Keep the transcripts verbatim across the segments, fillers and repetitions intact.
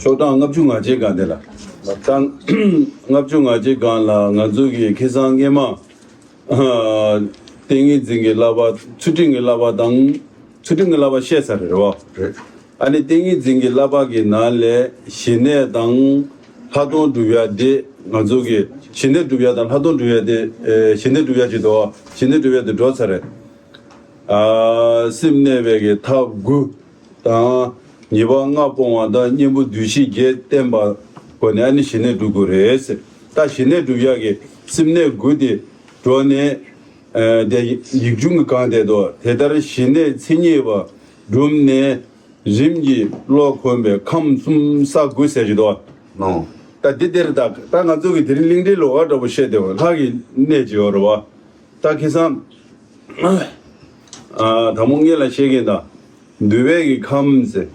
ཤོག་གྲངས་ལྔ་བཅུ་ང་གཅིག་སྒང་དེ་ལ། ད་ལྔ་བཅུ་ང་གཅིག་སྒང་ལ་ང་ཚོ་གི་ཁ་སང་སྔས་མ་ཏིང་ངེ་འཛིན་གྱི་བསླབ་པ། ཚུལ་ཁྲིམས་ཀྱི་བསླབ་པ་དང་། ཚུལ་ཁྲིམས་ཀྱི་བསླབ་པ་བཤད་ཚར་རེད་བ། རེད། ཨ་ནི་ཏིང་ངེ་འཛིན་གྱི་བསླབ་པ་གི་ནང་ལས་ཞི་གནས་དང་ལྷག་མཐོང་སྒྲུབ་ཡ་དེ། ང་ཚོ་གི་ཞི་གནས་སྒྲུབ་ཡ་དང་ལྷག་མཐོང་སྒྲུབ་ཡ་དེ། ཨེ། ཞི་གནས་སྒྲུབ་ཡ་ཅིག་འདུག་བ། ཞི་གནས་སྒྲུབ་ཡ་དེ་འགྲོ་ཚར་རེད། ཨ། སེམས་གནས་པའི་གི་ཐབས་དགུ་དང་། ཉེས་པ་ལྔ་སྤོང་བ་དང་། གཉེན་པོ་བདུད་བཞི་བརྒྱད་བསྟེན་པའི་སྒོ་ནས་ཨ་ནི་ཞི་གནས་སྒྲུབ་དགོས་རེད་ཟེར། ད་ཞི་གནས་སྒྲུབ་ཡག་གི་སེམས་གནས་དགུ་དེ་འགྲོ་ནས། ཨ། དེ་ཡིག་ཆུང་གི་སྒང་དེ་དོ། དེ་ལྟར་ཞི་གནས་མཚན་ཉིད་པ། སྒྲུབ་ནས་རིམ་གྱིས་བློ་གོམས་པས། ཁམས་གསུམ་ས་དགུ་ཟེར་གྱི་འདུག་བ། ནོ། ད་འདི་འདིར་ད་ད་ང་ཚོ་གི་དེ་རིང་གླིང་ཕྲན་ལོ་ག་འདྲ་པོ་བཤད་བསྡད་པ། ལྷ་གི་གནས་ཅིག་ཡོད་རེད་བ། ད་ཁ་སང་། ཨ། དང་པོ་སྔོན་ལ་བཤད་མཁན་དང་། འདོད་པའི་གི་ཁམས་ཟེར།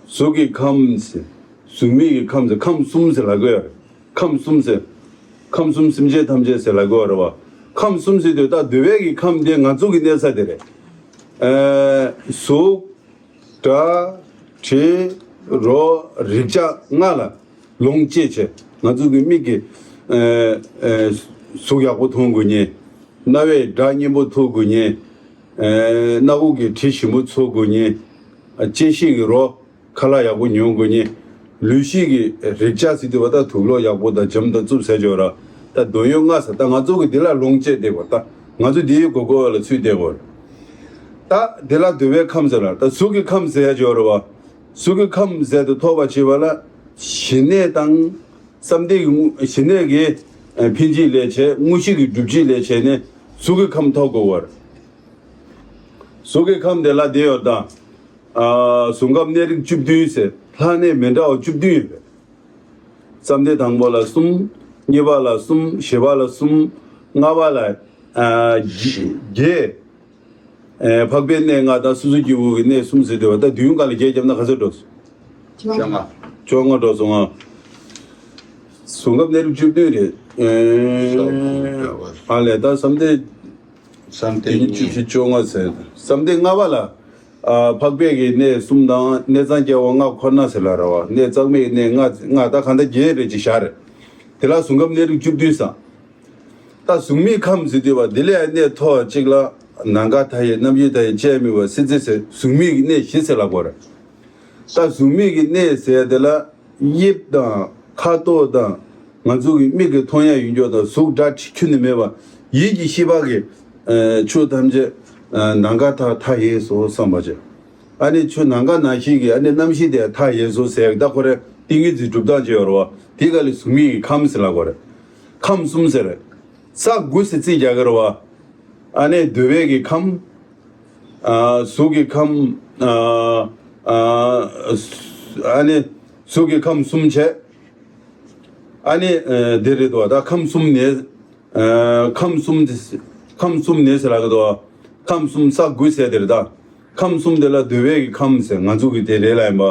གཟུགས་ཀྱི་ཁམས་ཟེར། གཟུགས་མེད་ཀྱི་ཁམས་ཟེར། ཁམས་གསུམ་ཟེར་ལབ་དགོས་ཡ་རེད། ཁམས་གསུམ་ཟེར། ཁམས་གསུམ་སེམས་ཅན་ཐམས་ཅད་ཟེར་ལབ་དགོས་ཡ་རེད་བ། ཁམས་གསུམ་ཟེར་དུས་ད་འདོད་པའི་གི་ཁམས་དེ་ང་ཚོ་གི་གནས་ས་དེ་རེད། ཨ། གཟུགས། སྒྲ། དྲི། རོ། རེག་བྱ་ལྔ་ལ་ལོངས་སྤྱད་བྱས། ང་ཚོ་གི་མིག་གི། ཨ། ཨ། གཟུགས་ཡག་པོ་མཐོང་དགོས་མཁན། རྣ་བས་སྒྲ་སྙན་པོ་ཐོས་དགོས་མཁན། ཨ། སྣ་ཁུག་གིས་དྲི་ཞིམ་པོ་ཚོར་དགོས་མཁན། ཨ། ལྕེ་ཤེད་ཀྱིས་རོ་ཁ་ལག་ཡག་པོ་མྱོང་དགོས་མཁན། ལུས་ཤེད་ཀྱིས་རེག་བྱ་ཟེར་དུས་བ་ད་དུག་ལོག་ཡག་པོ་དང་འཇམ་དང་རྩུབ་ཟེར་ཆོག་ར། ད་འདོད་ཡོན་ལྔ་ཟེར། ད་ང་ཚོ་གི་འདི་ལ་ལོངས་སྤྱད་བསྡད་པ། ད་ང་ཚོ་འདིའི་དགོས་མཁོ་ལ་ཚུད་བསྡད་པ། ད་འདི་ལ་འདོད་པའི་ཁམས་ཟེར་ལ། ད་གཟུགས་ཀྱི་ཁམས་ཟེར་ཡ་ཅིག་ཡོད་རེད་བ། གཟུགས་ཀྱི་ཁམས་ཟེར་དུ་ཐོགས་པ་བྱས་པ་ལ། ཞི་གནས་དང་། བསམ་གཏན་གྱི་ཞི་གནས་ཀྱི་ཨ་འཕེན་བྱེད་ལས་བྱས། དངོས་གཞི་གི་སྒྲུབ་བྱེད་ལས་བྱས་ནས་གཟུགས་ཀྱི་ཁམས་ཐོབ་དགོས་པ་རེད། གཟུགས་ཀྱི་ཁམས་དེ་ལ་དེ་ཡོད་ད། ཨ། གཟུགས་ཁམས་གནས་རིགས་བཅུ་བདུན་ཟེར། ལྷ་གནས་མི་འདྲ་བ་བཅུ་བདུན་ཡོད་པས། བསམ་གཏན་དང་པོ་ལ་གསུམ། གཉིས་པ་ལ་གསུམ། བཞི་པ་ལ་གསུམ། ལྔ་པ་ལ། ཨ། བཞི། བརྒྱད། ཨེ། འཕགས་པའི་གནས་ལྔ་དང་སོ་སོ་སྐྱེ་བོ་གི་གནས་གསུམ་ཟེར་དུས་བ། ད་བདུན་གང་ལ་བརྒྱད་བརྒྱབ་ན་ག་ཚོད་འགྲོ་སོང་། བཅོ་ལྔ། བཅོ་ལྔ་འགྲོ་སོང་ང་། གཟུགས་ཁམས་གནས་རིགས་བཅུ་བདུན་རེད། ཨེ། ཨ་ལས་ད་བསམ་གཏན། བསམ་གཏན་བཅུ་བཞི་བཅོ་ལྔ་ཟེར། བསམ་གཏན་ལྔ་པ་ལ། ཨ། འཕགས་པའི་གི་གནས་གསུམ་དང་། གནས་གཙང་སྐྱེ་བོ་ལྔ་ཁོ་ན་ཟེར་ལབ་ར་བ། གནས་གཙང་མའི་གནས་ལྔ་ལྔ། ད་གང་ལྟར་བརྒྱད་རེ་ཅིག་བཞག་རེད། དེ་ལ་གཟུགས་ཁམས་གནས་རིགས་བཅུ་བདུན་ཟེར། ད་གཟུགས་མེད་ཁམས་ཟེར་དུས་བ། འདི་ལས་གནས་མཐོ་བ་གཅིག་ལ་ནམ་མཁའ་མཐའ་ཡས་རྣམ་དབྱེ་མཐའ་ཡས་དཔྱད་མེད་པ་སྲིད་རྩེ་ཟེར། གཟུགས་མེད་ཀྱི་གནས་བཞི་ཟེར་ལབ་དགོས་རེད། ད་གཟུགས་མེད་ཀྱི་གནས་ཟེར་དེ་ལ། དབྱིབས་དང་ཁ་དོག་དང་། ང་ཚོ་གི་མིག་གིས་མཐོང་ཡ་ཡོད་རྒྱུ་དང་། གཟུགས་སྒྲ་དྲི་ཁྱོན་ནས་མེད་པ། ཡིད་ཀྱི་ཤེས་པ་གི། ཨ། ཆོས་ཐམས་ཅད། ཨ། ནམ་མཁའ་མཐའ་མཐའ་ཡས་སོ་བསམ་པ་བྱས། ཨ་ནི་ཆོས་ནམ་མཁའ་ནང་བཞིན་གྱི་ཨ་ནི་རྣམ་ཤེས་དེ་མཐའ་ཡས་སོ་ཟེར། ད་ཁོ་རེ་ཏིང་ངེ་འཛིན་སྒྲུབ་སྟངས་ཅིག་ཡོད་རེད་བ། དེ་ག་ལས་གཟུགས་མེད་ཀྱི་ཁམས་ཟེར་ལབ་དགོས་རེད། ཁམས་གསུམ་ཟེར་རེད། ས་དགུ་ཟེར་རྩིས་རྒྱག་གི་རེད་བ། ཨ་ནི་འདོད་པའི་གི་ཁམས། ཨ། གཟུགས་ཀྱི་ཁམས། ཨ། ཨ། ཨ་ནི་གཟུགས་ཀྱི་ཁམས་གསུམ་བྱས། ཨ་ནི། ཨ། འདི་རེད་དོ། ད་ཁམས་གསུམ་ནས། ཨ། ཁམས་གསུམ་དེ། ཁམས་གསུམ་ནས་ཟེར་ལབ་གི་འདུག་ཁམས་གསུམ་ས་དགུ་ཟེར་དེ་རེད་ད། ཁམས་གསུམ་དེ་ལ་འདོད་པའི་གི་ཁམས་ཟེར། ང་ཚོ་གི་དེ་རེད་ལབ་ཡིན་པ།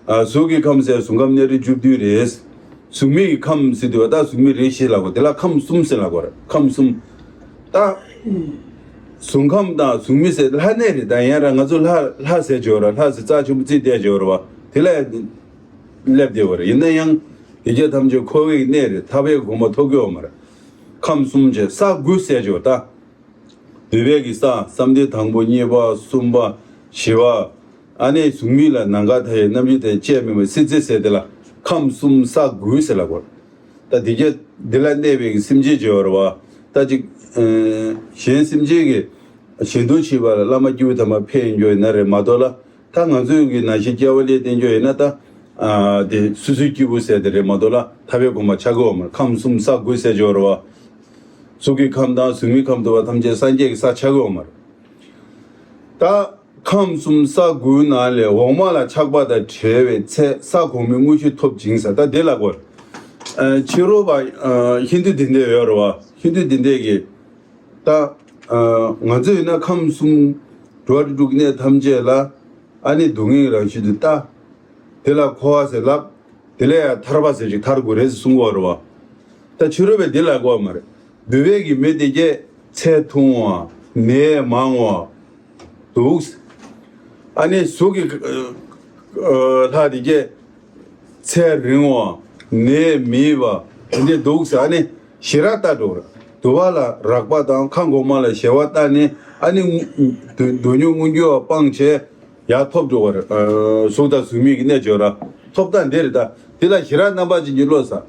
ཨ། གཟུགས་ཀྱི་ཁམས་ཟེར་གཟུགས་ཁམས་གནས་རིགས་བཅུ་བདུན་རེད། གཟུགས་མེད་ཀྱི་ཁམས་ཟེར་དུས་བ། ད་གཟུགས་མེད་རེད་ཞེས་ལབ་དགོས། དེ་ལ་ཁམས་གསུམ་ཟེར་ལབ་དགོས་རེད། ཁམས་གསུམ། ད་གཟུགས་ཁམས་དང་གཟུགས་མེད་ཟེར་ལྷ་གནས་རེད། ད་ཡང་ར་ང་ཚོ་ལྷ་ལྷ་ཟེར་བརྗོད་ར། ལྷ་ཟེར་རྩ་ཆེན་པོ་བརྩིས་བསྡད་བརྗོད་ར་བ། དེ་ལ་སླེབས་བསྡད་པ་རེད། ཡིན་ན་ཡང་དེ་རྒྱ་ཐམས་ཅད་འཁོར་བའི་གནས་རེད། ཐར་པའི་གོ་འཕང་ཐོབ་ཀྱི་ཡོད་མ་རེད། ཁམས་གསུམ་བྱས་ས་དགུ་ཟེར་བརྗོད་ད། འདོད་པའི་གི་ས། བསམ་གཏན་དང་པོ། གཉིས་པ། གསུམ་པ། བཞི་པ། ཨ་ནི་གཟུགས་མེད་ལ་ནམ་མཁའ་མཐའ་ཡས་རྣམ་དབྱེ་མཐའ་ཡས་དཔྱད་མེད་པ་སྲིད་རྩེ་ཟེར་དེ་ལ་ཁམས་གསུམ་ས་དགུ་ཟེར་ལབ་དགོས། ད་དེ་ག་འདི་ལ་གནས་པའི་གི་སེམས་ཅན་ཅིག་ཡོད་རེད་བ། ད་ཅིག་ཨ། གཞན་སེམས་ཅན་གྱི་གཞན་དོན་བྱེད་པ་ལ་བླ་མ་སྐྱེས་བུ་དམ་པ་ཕེབས་ཡོང་རྒྱུ་ཡིན་ན་རེད་མ་གཏོགས་ལ། ད་ང་ཚོའི་གི་ནང་བཞིན་སྐྱེ་བ་ལེན་བསྟན་རྒྱུ་ཡིན་ན་ད། ཨ། དེ་སོ་སོའི་སྐྱེས་བུ་ཟེར་དེ་རེད་མ་གཏོགས་ལ་ཐར་པའི་གོ་འཕང་ཆགས་ཀྱི་ཡོད་མ་རེད། ཁམས་གསུམ་ས་དགུ་ཟེར་གྱི་ཡོད་རེད་བ། གཟུགས་ཀྱི་ཁམས་དང་གཟུགས་མེད་ཁམས་དུ་བ་ཐམས་ཅད་སངས་རྒྱས་ཀྱི་ས་ཆགས་ཀྱི་ཡོད་མ་རེད། ད་ཁམས་གསུམ་ས་དགུའི་ནང་ལས་འོག་མ་ལ་ཆགས་པ་དང་བྲལ་བའི་ཚེ་ས་གོང་མའི་དངོས་གཞི་ཐོབ་ཅིང་ཟེར། ད་དེ་ལ་གོ། ཨ། ཕྱི་རོལ་པ། ཨ། ཧིན་དུ་འདི་འདྲ་ཡོད་རེད་བ། ཧིན་དུ་འདི་འདྲ་གི། ད། ཨ། ང་ཚོ་ཡིན་ན་ཁམས་གསུམ་འགྲོ་བ་རིགས་དྲུག་གི་གནས་ཐམས་ཅད་ལ་ཨ་ནི་སྡུག་བསྔལ་རང་བཞིན་དུ་ལྟ། དེ་ལ་འཁོར་བ་ཟེར་ལབ། དེ་ལས་ཡང་ཐར་པ་ཟེར་ཅིག་ཐར་དགོས་རེད་ཟེར་གསུང་གི་ཡོད་རེད་བ། ད་ཕྱི་རོལ་པས་འདི་ལ་གོ་མ་རེད། འདོད་པའི་གི་མི་དེ་གས་ཚེ་ཐུང་བ། ནད་མང་བ་འདུག་ཨ་ནི་གཟུགས་ཀྱི། ཨ། ལྷ་དེ་གས་ ཚེ་རིང་བ། ནད་མེད་པ། དེ་འདྲ་འདུག་ཟེར། ཨ་ནི་ཞེ་དྲག་ལྟ་འགྲོ་བར། དུ་བ་ལ་རགས་པ་དང་ཁ་འགོ་མ་ལ་ཞེ་བ་ལྟ་ནས། ཨ་ནི་དུ་དུ་ཉུང་མངོན་གྱུར་བ་སྤངས་བྱས། ཡར་ཐོབ་འགྲོ་བར། ཨ་གཟུགས་དང་གཟུགས་མེད་ཀྱི་རྣལ་འབྱོར་ར་ཐོབ་སྟངས་འདི་རེད། ད་དེ་ལ་ཞེ་དྲག་རྣམ་པ་ཅན་གྱི་བློ་ཟེར།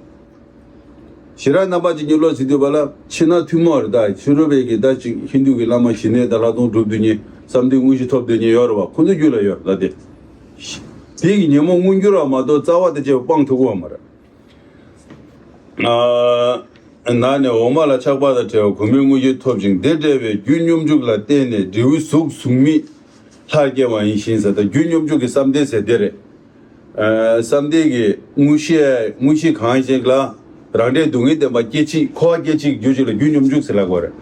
ཞེ་དྲག་རྣམ་པ་ཅན་གྱི་བློ་ཟེར་དུས་བ་ལ་ཕྱི་ནང་ཐུན་མོང་རེད། ད་ཕྱི་རོལ་པའི་གི་ད་ཅིག་ཧིན་རྡུ་གི་བླ་མ་ཞི་གནས་དང་ལྷག་མཐོང་གྲུབ་འདོད་མཁན། བསམ་གཏན་དངོས་གཞི་ཐོབ་འདོད་མཁན་ཡོད་རེད་བ། ཁོ་ཚོ་རྒྱུད་ལ་ཡོད་ལ། དེ་དེ་གི་ཉོན་མོངས་མངོན་གྱུར་བ་མ་གཏོགས་རྩ་བ་དང་བཅས་པ་སྤང་ཐུབ་ཀྱི་ཡོད་མ་རེད། ཨ་ནང་ནས་འོག་མ་ལ་ཆགས་པ་དང་བྲལ་བ་གོང་མའི་དངོས་གཞི་ཐོབ་ཅིང་། དེ་འདྲ་བའི་རྒྱུ་སྙོམས་འཇུག་ལ་བརྟེན་ནས་འབྲས་བུ་གཟུགས་གཟུགས་མེད་ལྷར་སྐྱེ་བ་ཡིན་ཞིང་ཟེར། ད་རྒྱུ་སྙོམས་འཇུག་གི་བསམ་གཏན་ཟེར་དེ་རེད། ཨ་བསམ་གཏན་གྱི་དངོས་གཞི། དངོས་གཞི་གང་ཞིག་ལ་རང་འབྲས་སྡུག་བསྔལ་བདེན་པ་སྐྱེ་ཕྱིར། འཁོར་བ་སྐྱེ་ཕྱིར་གྱུར་ཅིག་ལ་རྒྱུ་སྙོམས་འཇུག་ཟེར་ལབ་དགོས་རེད།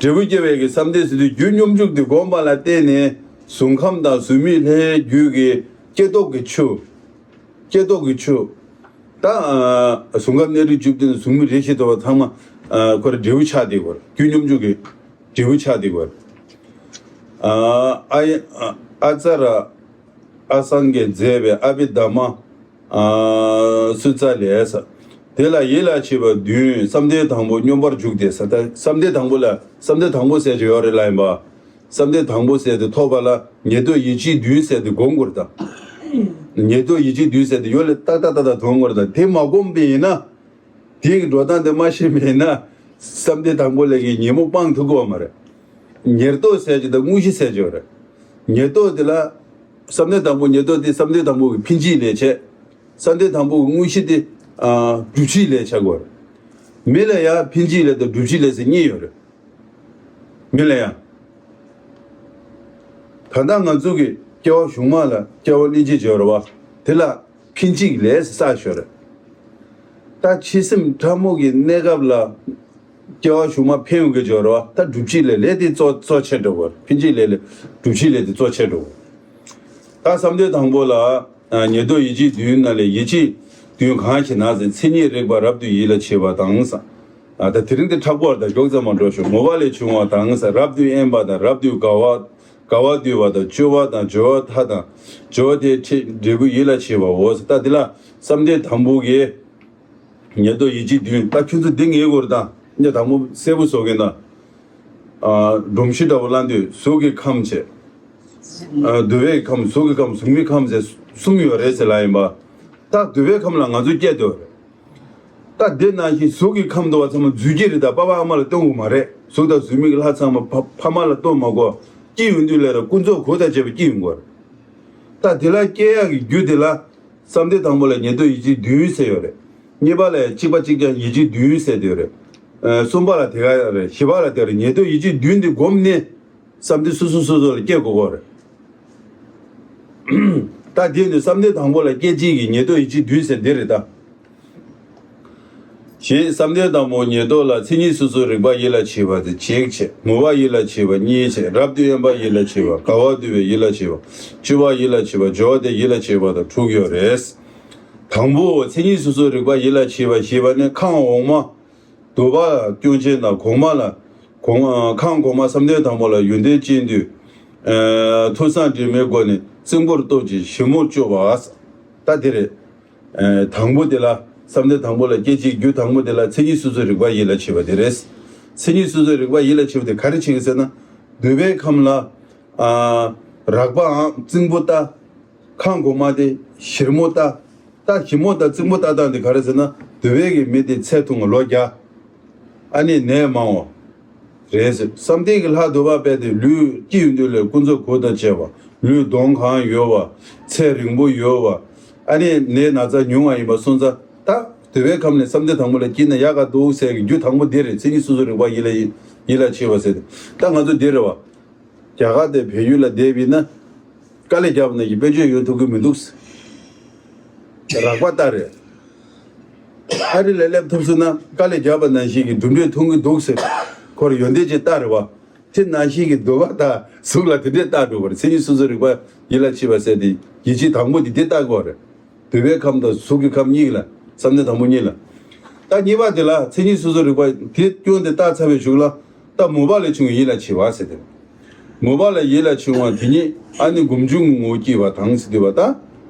འབྲས་བུ་སྐྱེ་བའི་གི་བསམ་གཏན་ཟེར་དུས། རྒྱུ་སྙོམས་འཇུག་དེ་བསྒོམས་པ་ལ་བརྟེན་ནས་གཟུགས་ཁམས་དང་གཟུགས་མེད་ལྷའི་རྒྱུད་ཀྱི་སྐྱེ་སྟོབས་ཀྱི་ཆུ། སྐྱེ་སྟོབས་ཀྱི་ཆུ། ད་ཨ་གཟུགས་ཁམས་གནས་རིགས་བཅུ་བདུན། གཟུགས་མེད་རེ་ཞིག་ཐོབ་པ་ཚང་མ། ཨ་ཁོ་ར་འབྲས་བུ་ཆགས་བསྡད་ཡོད་རེད། རྒྱུ་སྙོམས་འཇུག་གི་འབྲས་བུ་ཆགས་བསྡད་ཡོད་རེད། ཨ་ཨ་ཨ་ཙ་ར་ཨ་སངས་རྒྱས་མཛད་པའི་ཨ་བྷི་དྷརྨ། ཨ་སུ་ཙ་ལས་ས། དེ་ལ་ཡིད་ལ་བྱེད་པ་བདུན། བསམ་གཏན་དང་པོ་སྙོམས་པར་འཇུག་སྟེ་ས། ད་བསམ་གཏན་དང་པོ་ལ། བསམ་གཏན་དང་པོ་ཟེར་གྱི་ཡོད་རེད་ལབ་ཡིན་པ། བསམ་གཏན་དང་པོ་ཟེར་དེ་ཐོབ་པ་ལ་ཉེར་བསྡོགས་ཡིད་བྱེད་བདུན་ཟེར་དེ་སྒོམ་དགོས་རེད་ད། ཉེར་བསྡོགས་ཡིད་བྱེད་བདུན་ཟེར་དེ་ཡོད་ལ་ཏག་ཏག་ཏག་ཏག་མཐོང་དགོས་རེད་ད། དེ་མ་སྒོམ་པ་ཡིན་ན། དེ་གི་འགྲོ་སྟངས་དེ་མ་ཤེས་པ་ཡིན་ན། བསམ་གཏན་དང་པོ་ལ་གི་ཉོན་མོངས་སྤང་ཐུབ་ཀྱི་ཡོད་མ་རེད། ཉེར་བསྡོགས་ཟེར་གྱི་ད་དངོས་གཞི་ཟེར་གྱི་ཡོད་རེད། ཉེར་བསྡོགས་དེ་ལ། བསམ་གཏན་དང་པོ་ཉེར་བསྡོགས་དེ་བསམ་གཏན་དང་པོ་གི་འཕེན་བྱེད་ལས་བྱེད། བསམ་གཏན་དང་པོ་གི་དངོས་གཞི་དེ། ཨ་སྒྲུབ་བྱེད་ལས་བྱེད་དགོས་རེད། མི་ལ་ཡང་འཕེན་བྱེད་ལས་དང་སྒྲུབ་བྱེད་ལས་ཟེར་གཉིས་ཡོད་རེད། མི་ལ་ཡང་། ད་ལྟ་ང་ཚོ་གི་སྐྱེ་བ་གཞུག་མ་ལ་སྐྱེ་བ་ལེན་བྱེད་ཅིག་ཡོད་རེད་བ། དེ་ལ་འཕེན་བྱེད་ལས་ཟེར་ཡོད་རེད། ད་འཆི་སེམས་ཕྲ་མོ་གི་གནས་སྐབས་ལ་སྐྱེ་བ་གཞུག་མ་འཕེན་ཡོང་གི་ཅིག་ཡོད་རེད་བ། ད་སྒྲུབ་བྱེད་ལས། ལས་དེ་གཙོ་གཙོ་ཆེ་འགྲོ་བར། འཕེན་བྱེད་ལས་ལས་སྒྲུབ་བྱེད་ལས་དེ་གཙོ་ཆེ་འགྲོ་བར། ད་བསམ་གཏན་དང་པོ་ལ། ཨ་ཉེར་བསྡོགས་ཡིད་བྱེད་བདུན་ནང་ལས་ཡིད་བྱེད་བདུན་གང་ཞིག་ན་ཟེར། མཚན་ཉིད་རིག་པ་རབ་ཏུ་ཡིད་ལ་བྱེད་པ་དང་ཟེར། ཨ་ད་དེ་རིང་དེ་མཁྲེགས་པོ་རེད་ད། མགྱོགས་ཙམ་མ་འགྲོ་ཞོར། མོས་པ་ལས་བྱུང་བ་དང་ཟེར། རབ་ཏུ་དབེན་པ་དང་། རབ་ཏུ་དགའ་བ། དགའ་བ་འདུལ་བ་དང་། སྤྱོད་པ་དང་སྦྱོར་བ་མཐའ་དང་། སྦྱོར་བ་དེའི་ཕྲད་འབྲས་བུ་ཡིད་ལ་བྱེད་པའོ་ཟེར། ད་འདི་ལ་བསམ་གཏན་དང་པོ་གི་ཉེར་བསྡོགས་ཡིད་བྱེད་བདུན། ད་ཁྱོད་ཚོ་འདི་ངེས་དགོས་རེད་ད། ངས་དང་པོ་གསལ་པོ་བཟོ་གི་ཡིན་ད། ཨ་སྒྲོམ་གཞི་འདྲ་པོ་བླངས་དུས་གཟུགས་ཀྱི་ཁམས་བྱས། ཨ་འདུལ་བའི་ཁམས། གཟུགས་ཀྱི་ཁམས། གཟུགས་མེད་ཁམས་ཟེར་གསུམ་ཡོད་རེད་ཟེར་ལབ་ཡིན་པ། ད་འདུལ་བའི་ཁམས་ལ་ང་ཚོ་སྐྱེས་འདུག་རེད། ད་དེ་ནང་བཞིན་གཟུགས་ཀྱི་ཁམས་འདུལ་བ་ཚང་མ་རྫུས་སྐྱེས་རེད་ད། པ་ཕ་ཨ་མ་ལ་སྟོན་དགོས་མ་རེད། གཟུགས་དང་གཟུགས་མེད་ཀྱི་ལྷ་ཚང་མ་ཕ་ཕ་མ་ལ་སྟོན་མ་དགོས། སྐྱེ་ཡོང་དུས་ལ་ར་ཀུན་རྫོབ་གོ་དང་བཅས་པ་སྐྱེ་ཡོང་དགོས་རེད། ད་དེ་ལ་སྐྱེ་ཡག་གི་རྒྱུ་དེ་ལ། བསམ་གཏན་དང་པོ་ལ་ཉེར་བསྡོགས་ཡིད་བྱེད་བདུན་ཟེར་ཡོད་རེད། གཉིས་པ་ལ་གཅིག་པ་གཅིག་རྐྱང་ཡིད་བྱེད་བདུན་ཟེར་དེ་ཡོད་རེད། ཨ་གསུམ་པ་ལ་དེ་ག་ཡོད་རེད། བཞི་པ་ལ་དེ་རེད། ཉེར་བསྡོགས་ཡིད་བྱེད་བདུན་དེ་བསྒོམས་ནས། བསམ་གཏན་སོ་སོ་སོ་སོ་ལ་སྐྱེ་དགོས་ཀྱི་རེད། ད་དེ་ནི་བསམ་གཏན་དང་པོ་ལ་སྐྱེ་བྱེད་ཀྱི་ཉེར་བསྡོགས་ཡིད་བྱེད་བདུན་ཟེར་འདི་རེད་ད། ཞེས་བསམ་གཏན་དང་པོ་ཉེར་བསྡོགས་ལ་མཚན་ཉིད་སོ་སོར་རིག་པ་ཡིད་ལ་བྱེད་པ་དེ་གཅིག་བྱས། མོས་པ་ཡིད་ལ་བྱེད་པ་གཉིས་བྱས། རབ་ཏུ་དབེན་པ་ཡིད་ལ་བྱེད་པ། དགའ་བ་འདུལ་བ་ཡིད་ལ་བྱེད་པ། སྤྱོད་པ་ཡིད་ལ་བྱེད་པ། སྦྱོར་བ་དེ་ཡིད་ལ་བྱེད་པ་དང་དྲུག་ཡོད་རེད། དང་པོ་མཚན་ཉིད་སོ་སོར་རིག་པ་ཡིད་ལ་བྱེད་པ་ཞེས་པ་ནི་ཁམས་འོག་མ། དུ་བ་སྐྱོན་ཅན་དང་། གོང་མ་ལ། གོང་ཁམས་གོང་མ་བསམ་གཏན་དང་པོ་ལ་ཡོན་ཏན་ཅན་དུ། ཨ་ཐོས་བསམ་དྲི་མའི་སྒོ་ནས་རྩིང་པོར་རྟོགས་ཀྱི་ཞིབ་མོར་དཔྱོད་པ། ད་དེ་རེད། ཨ་དང་པོ་དེ་ལ། བསམ་གཏན་དང་པོ་ལ་སྐྱེ་བྱེད་རྒྱུ་དང་པོ་དེ་ལ་མཚན་ཉིད་སོ་སོར་རིག་པ་ཡིད་ལ་བྱེད་པ་དེ་རེད། མཚན་ཉིད་སོ་སོར་རིག་པ་ཡིད་ལ་བྱེད་པ་དེ་ག་རེ་བྱེད་ཀྱི་ཟེར་ན། འདུལ་བའི་ཁམས་ལ། ཨ་རགས་པའམ་རྩིང་པོ་ལྟ། ཁམས་གོང་མ་དེ་ཞིབ་མོ་ལྟ། ད་ཞིབ་མོ་ལྟ་རྩིང་པོ་ལྟ་སྟངས་དེ་ག་རེ་ཟེར་ན། འདུལ་བའི་གི་མི་དེ་ཚེ་ཐུང་བ་ལོ་བརྒྱ། ཨ་ནི་ནད་མང་བ། རེད་ཟེར། བསམ་གཏན་གྱི་ལྷ་འདུལ་བ་དཔེ་དེ་ལུས་སྐྱེ་ཡོང་དུས་ལ་ཀུན་རྫོབ་གོ་དང་བཅས་པ། ལུས་གདོང་གང་ཡོད་པ། ཚེ་རིང་པོ་ཡོད་པ། ཨ་ནི་ནད་ན་ཚ་ཉུང་བ་ཡིན་པ་སོང་ཙང་། ད་འདུལ་བའི་ཁམས་ནས་བསམ་གཏན་དང་པོ་ལ་སྐྱེས་ན་ཡག་ག་འདུག་ཟེར་གྱི་རྒྱུ་དང་པོ་འདི་རེད། མཚན་ཉིད་སོ་སོར་རིག་པ་ཡིད་ལ་ཡིད་ལ་བྱེད་པ་ཟེར་ཏེ། ད་ང་ཚོ་འདི་རེད་བ། རྒྱ་གར་དང་བལ་ཡུལ་ལ་བསྡད་པ་ཡིན་ན། དཀའ་ལས་བརྒྱབ་ན་གི་དཔལ་འབྱོར་ཡོང་ཐུབ་ཀྱི་མི་འདུག། རགས་པ་ལྟ་རེད། ཨ་རི་ལ་སླེབས་ཐུབ་སོང་ན་དཀའ་ལས་བརྒྱབ་པ་ནང་བཞིན་གྱི་གྲུབ་འབྲས་མཐོང་གི་འདུག་ཟེར། ཁོར་ཡོན་ཏན་ཅན་ལྟ་རེད་བ། དེ་ནང་བཞིན་གྱི་འདུལ་བ་དང་གཟུགས་ལ་དེ་འདྲས་ལྟ་འགྲོ་བར། མཚན་ཉིད་སོ་སོར་རིག་པ་ཡིད་ལ་བྱེད་པ་ཟེར་ཏེ་ཡིད་ཆེས་དང་པོ་དེ་དེ་ལྟ་དགོས་རེད། འདུལ་བའི་ཁམས་དང་གཟུགས་ཀྱི་ཁམས་གཉིས་ལ། བསམ་གཏན་དང་པོ་གཉིས་ལ། ད་གཉིས་པ་དེ་ལ་མཚན་ཉིད་སོ་སོར་རིག་པ་དེ་སྐྱོན་དེ་བརྟགས་ཚར་བའི་གཞུག་ལ། ད་མོས་པ་ལས་བྱུང་བའི་ཡིད་ལ་བྱེད་པ་ཟེར་ཏེ། མོས་པ་ལ་ཡིད་ལ་བྱུང་བ་དེ་ཉིད་ཨ་ནི་སྒོམ་བྱུང་གི་ངོ་བོ་སྐྱེས་པ་དང་ཟེར་དུས་པ་ད།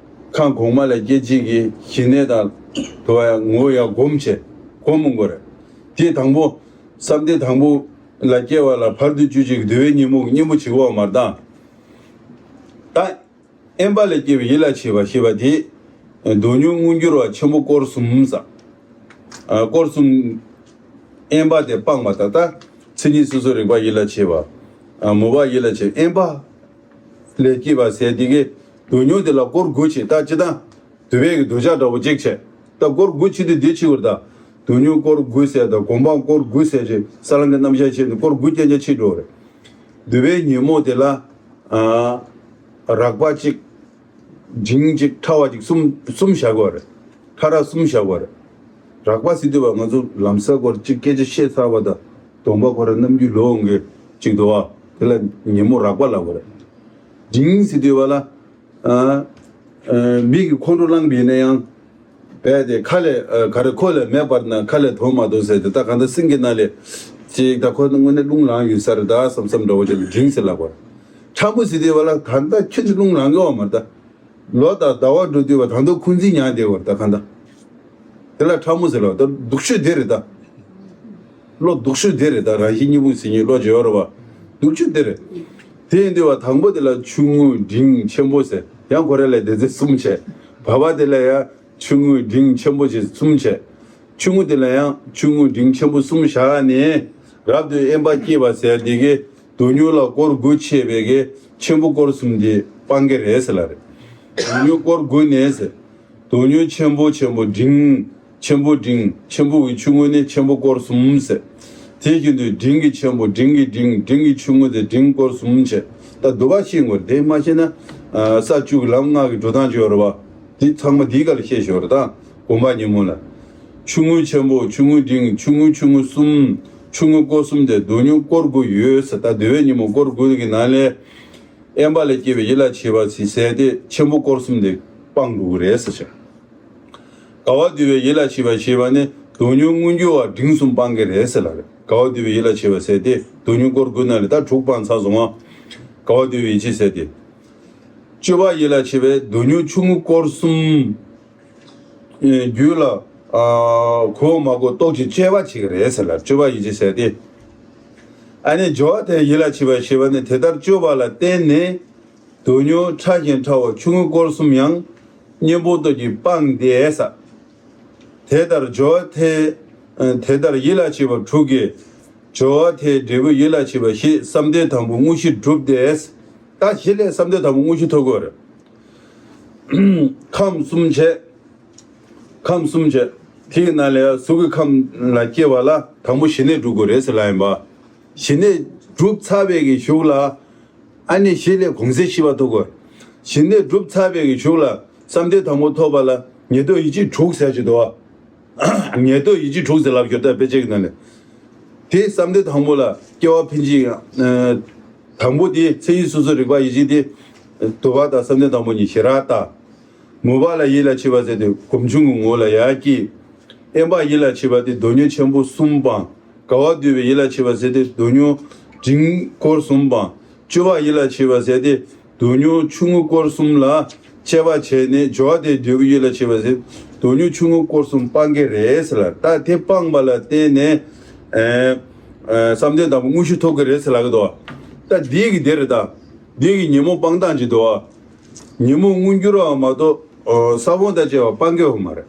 ཁམས་གོང་མ་ལ་སྐྱེ་བྱེད་ཀྱི་ཞི་གནས་དང་དུ་བ་ཡང་ངོ་ཡང་སྒོམ་བྱས་སྒོམ་མི་དགོས་རེད། དེ་དང་པོ་བསམ་གཏན་དང་པོ་ལ་སྐྱེ་བ་ལ་བར་དུ་གཅོད་བྱེད་ཀྱི་འདུལ་བའི་ཉོན་མོངས་ཀྱི་གཉེན་པོ་བྱེད་དགོས་པ་མ་རེད་ད། ད་དབེན་པ་ལས་སྐྱེས་པའི་ཡིད་ལ་བྱེད་པ་ཞེས་པ་དེ། དོན་ཉུང་མངོན་གྱུར་བ་ཆེན་པོ་སྐོར་གསུམ་ཟེར། ཨ། སྐོར་གསུམ། དབེན་པ་དེ་སྤངས་པ་ད་ལྟ་མཚན་ཉིད་སོ་སོར་རིག་པ་ཡིད་ལ་བྱེད་པ། ཨ། མོས་པ་ཡིད་ལ་བྱེད་དབེན་པ་ལས་སྐྱེས་པ་ཟེར་དེ་གའི་དོན་ཉུང་དེ་ལ་སྐོར་དགུ་བྱེད་ད་ཅི་ད། འདུལ་བའི་གི་འདོད་ཆགས་འདྲ་པོ་གཅིག་བྱས། ད་སྐོར་དགུ་བྱེད་དུས་འདི་ཕྱི་བར་ད། དོན་ཉུང་སྐོར་དགུ་ཟེར་ད་སྒོམ་སྤང་སྐོར་དགུ་ཟེར་ཅིག་ས་ལམ་གྱི་རྣམ་གཞག་བྱས་ནས་སྐོར་དགུ་རྐྱང་རྐྱང་ཕྱིན་འགྲོ་རེད། འདུལ་བའི་ཉོན་མོངས་དེ་ལ། ཨ། རགས་པ་གཅིག་འབྲིང་གཅིག་ཕྲ་བ་གཅིག་གསུམ་གསུམ་བཞག་དགོས་རེད། ཕྲ་རགས་གསུམ་བཞག་དགོས་རེད། རགས་པ་ཟེར་དུས་བ་ང་ཚོ་ལམ་སང་སྐོར་གཅིག་སྐད་ཆ་བཤད་ཚར་བ་དང་སྡོམ་པ་ཁོ་རང་རྣམ་འགྱུར་ལོག་འོང་གི་གཅིག་འདུག་བ། དེ་ལ་ཉོན་མོངས་རགས་པ་ལབ་དགོས་རེད། འབྲིང་ཟེར་དུས་བ་ལ། ཨ། ཨ། མི་གི་ཁོང་ཁྲོ་ལངས་པ་ཡིན་ན་ཡང་། རྦད་དེ་ཁ་ལས། ཨ། ག་རེ་ཁོག་ལས་མེ་འབར་ན་ཁ་ལས་དོན་མ་གཏོགས་ཟེར་དེ་ད་གང་ལྟར་སེང་གེ་ནང་ལས་ཅིག་ད་ཁོ་དངོས་གནས་རླུང་ལངས་ཡོད་ས་རེད་ད་བསམ་བསམ་འདྲ་བོ་ཅིག་ལ་འབྲིང་ཟེར་ལབ་པ་རེད། ཕྲ་མོ་ཟེར་དུས་བ་ལ་ད་ལྟ་ཁྱོད་ཀྱི་རླུང་ལངས་ཡོད་མ་རེད་ད། ལོ་དང་ཟླ་བ་འགྲོ་དུས་བ་ད་དུང་འཁོན་འཛིན་མྱངས་བསྡད་པ་རེད་ད་གང་ལྟར། དེ་ལ་ཕྲ་མོ་ཟེར་ལབ་ད་སྡུག་ཤོས་དེ་རེད་ད། བློ་སྡུག་ཤོས་དེ་རེད་ད། རང་བཞིན་གཉིས་པོ་ཟེར་མཁན་བློ་བྱེད་ཡོད་རེད་བ། སྡུག་ཤོས་དེ་རེད། དེ་ཡིན་དུས་བ་དང་པོ་དེ་ལ་ཆུང་ངུ་འབྲིང་ཆེན་པོ་ཟེར་ཡང་ཁོ་རེ་ལས་སྡེ་ཚན་གསུམ་བྱས། བར་པ་དེ་ལ་ཡང་ཆུང་ངུ་འབྲིང་ཆེན་པོ་ཞེས་གསུམ་བྱས། ཆུང་ངུ་དེ་ལ་ཡང་ཆུང་ངུ་འབྲིང་ཆེན་པོ་གསུམ་བཞག་ནས་རབ་ཏུ་དབེན་པ་སྐྱེས་པ་ཟེར་དེ་གའི་དོན་ཉུང་ལ་སྐོར་དགུ་ཕྱེ་བའི་གའི་ཆེན་པོ་སྐོར་གསུམ་དེ་སྤང་གི་རེད་ཟེར་ལ་རེད། དོན་ཉུང་སྐོར་དགུ་ནས་ཟེར། དོན་ཉུང་ཆེན་པོ་ཆེན་པོ་འབྲིང་། ཆེན་པོ་འབྲིང་། ཆེན་པོ་གི་ཆུང་ངུ་ནི་ཆེན་པོ་སྐོར་གསུམ་ཟེར། དེ་བཞིན་དུ་འབྲིང་གི་ཆེན་པོ་འབྲིང་གི་འབྲིང་འབྲིང་གི་ཆུང་ངུ་དེ་འབྲིང་སྐོར་གསུམ་བྱས། ད་འདུལ་བ་ཤེས་དགོས་དེ་མ་ཤེས་ན། ཨ། ས་བཅུ་གི་ལམ་ལྔ་གི་འགྲོ་སྟངས་ཅིག་ཡོད་རེད་བ། དེ་ཚང་མ་དེའི་སྐབས་ལ་ཤེས་ཤོག་རེད་ད། སྒོམ་པ་ཉོན་མོངས་ལ། ཆུང་ངུ་ཆེན་པོ་ཆུང་ངུ་འབྲིང་ཆུང་ངུ་ཆུང་ངུ་གསུམ། ཆུང་ངུ་སྐོར་གསུམ་དེ་དོན་ཉུང་སྐོར་དགུ་ཡོད་ཟེར། ད་འདུལ་བའི་ཉོན་མོངས་སྐོར་དགུ་གི་ནང་ལས། དབེན་པ་ལས་སྐྱེས་པའི་ཡིད་ལ་བྱེད་པ་ཟེར་ཟེར་ཏེ་ཆེན་པོ་སྐོར་གསུམ་དེ་སྤང་འགྲོ་གི་རེད་ཟེར་བྱ། དགའ་བ་འདུལ་བའི་ཡིད་ལ་བྱེད་པ་ཞེས་པ་ནི་དོན་ཉུང་མངོན་གྱུར་བ་འབྲིང་གསུམ་སྤང་གི་རེད་ཟེར་ལ་རེད། དགའ་བ་འདུལ་བའི་ཡིད་ལ་བྱེད་པ་ཟེར་ཏེ་དོན་ཉུང་སྐོར་དགུ་ནང་ལས་ད་དྲུག་སྤང་ཚར་སོང་ང་། དགའ་བ་འདུལ་བའི་ཡིད་བྱེད་ཟེར་ཏེ། སྤྱོད་པ་ཡིད་ལ་བྱེད་པའི་དོན་ཉུང་ཆུང་ངུ་སྐོར་གསུམ། རྒྱུད་ལ། ཨ། གོ་མ་གོ་རྟོག་ཅིང་དཔྱད་པ་བྱེད་ཀྱི་རེད་ཟེར་ལ་སྤྱོད་པ་ཡིད་བྱེད་ཟེར་ཏེ། ཨ་ནི་སྦྱོར་བ་དེ་ཡིད་ལ་བྱེད་པ་ཞེས་པ་ནི་དེ་ལྟར་སྤྱོད་པ་ལ་བརྟེན་ནས་དོན་ཉུང་ཕྲ་ཞིང་ཕྲ་བ་ཆུང་ངུ་སྐོར་གསུམ་ཡང་གཉེན་པོ་སྟོབས་ཀྱིས་སྤངས་ཏེ་ཟེར། དེ་ལྟར་སྦྱོར་བ་དེ་དེ་ལྟར་ཡིད་ལ་བྱེད་པ་དྲུག་གིས་སྦྱོར་བ་དེའི་འབྲས་བུ་ཡིད་ལ་བྱེད་པ་ཞེས་བསམ་གཏན་དང་པོ་དངོས་གཞི་གྲུབ་སྟེ། ད་གཞི་ལས་བསམ་གཏན་དང་པོ་དངོས་གཞི་ཐོབ་དགོས་རེད། ཁམས་གསུམ་བྱས། ཁམས་གསུམ་བྱས། དེའི་ནང་ལས་གཟུགས་ཀྱི་ཁམས་ལ་སྐྱེ་བ་ལ་དང་པོ་ཞི་གནས་སྒྲུབ་དགོས་རེད་ཟེར་ལབ་ཡིན་པ། ཞི་གནས་གྲུབ་ཚར་བའི་གི་གཞུག་ལ། ཨ་ནི་གཞི་ལས་གོང་གསལ་ཤེས་པ་ཐོབ་དགོས། ཞི་གནས་གྲུབ་ཚར་བའི་གི་གཞུག་ལ་བསམ་གཏན་དང་པོ་ཐོབ་པ་ལ་ཉེར་བསྡོགས་ཡིད་བྱེད་དྲུག་ཟེར་གྱི་འདུག་བ། ཉེར་བསྡོགས་ཡིད་བྱེད་དྲུག་ཟེར་ལབ་ཡོད་ད་དཔེ་ཆའི་ནང་ལས། དེ་བསམ་གཏན་དང་པོ་ལ་སྐྱེ་བ་འཕེན་བྱེད། ཨ། དང་པོ་དེ་མཚན་ཉིད་སོ་སོར་རིག་པ་ཡིད་བྱེད་དེ། དུ་བ་དང་བསམ་གཏན་དང་པོ་གཉིས་ཞེ་དྲག་ལྟ། མོས་པ་ལ་ཡིད་ལ་བྱེད་པ་ཟེར་ཏེ་སྒོམ་བྱུང་གི་ངོ་ལ་ཡར་སྐྱེ། དབེན་པ་ཡིད་ལ་བྱེད་པ་དེ་དོན་ཉུང་ཆེན་པོ་གསུམ་སྤང་། དགའ་བ་འདུལ་བའི་ཡིད་ལ་བྱེད་པ་ཟེར་ཏེ་དོན་ཉུང་འབྲིང་སྐོར་གསུམ་སྤང་། སྤྱོད་པ་ཡིད་ལ་བྱེད་པ་ཟེར་ཏེ་དོན་ཉུང་ཆུང་ངུ་སྐོར་གསུམ་ལ་དཔྱད་པ་བྱས་ནས་སྦྱོར་བ་དེའི་འབྲས་བུ་ཡིད་ལ་བྱེད་པ་ཟེར་དོན་ཉུང་ཆུང་ངུ་སྐོར་གསུམ་སྤང་གི་རེད་ཟེར་ལ། ད་དེ་སྤངས་པ་ལ་བརྟེན་ནས། ཨ། ཨ། བསམ་གཏན་དང་པོ་དངོས་གཞི་ཐོབ་ཀྱི་རེད་ཟེར་ལབ་ཀྱི་འདུག་བ། ད་འདི་གི་འདི་རེད་ད། འདི་གི་ཉོན་མོངས་སྤང་སྟངས་ཅིག་འདུག་བ། ཉོན་མོངས་མངོན་གྱུར་བ་མ་གཏོགས། ཨོ། ས་བོན་དང་བཅས་པ་སྤང་གི་ཡོད་མ་རེད།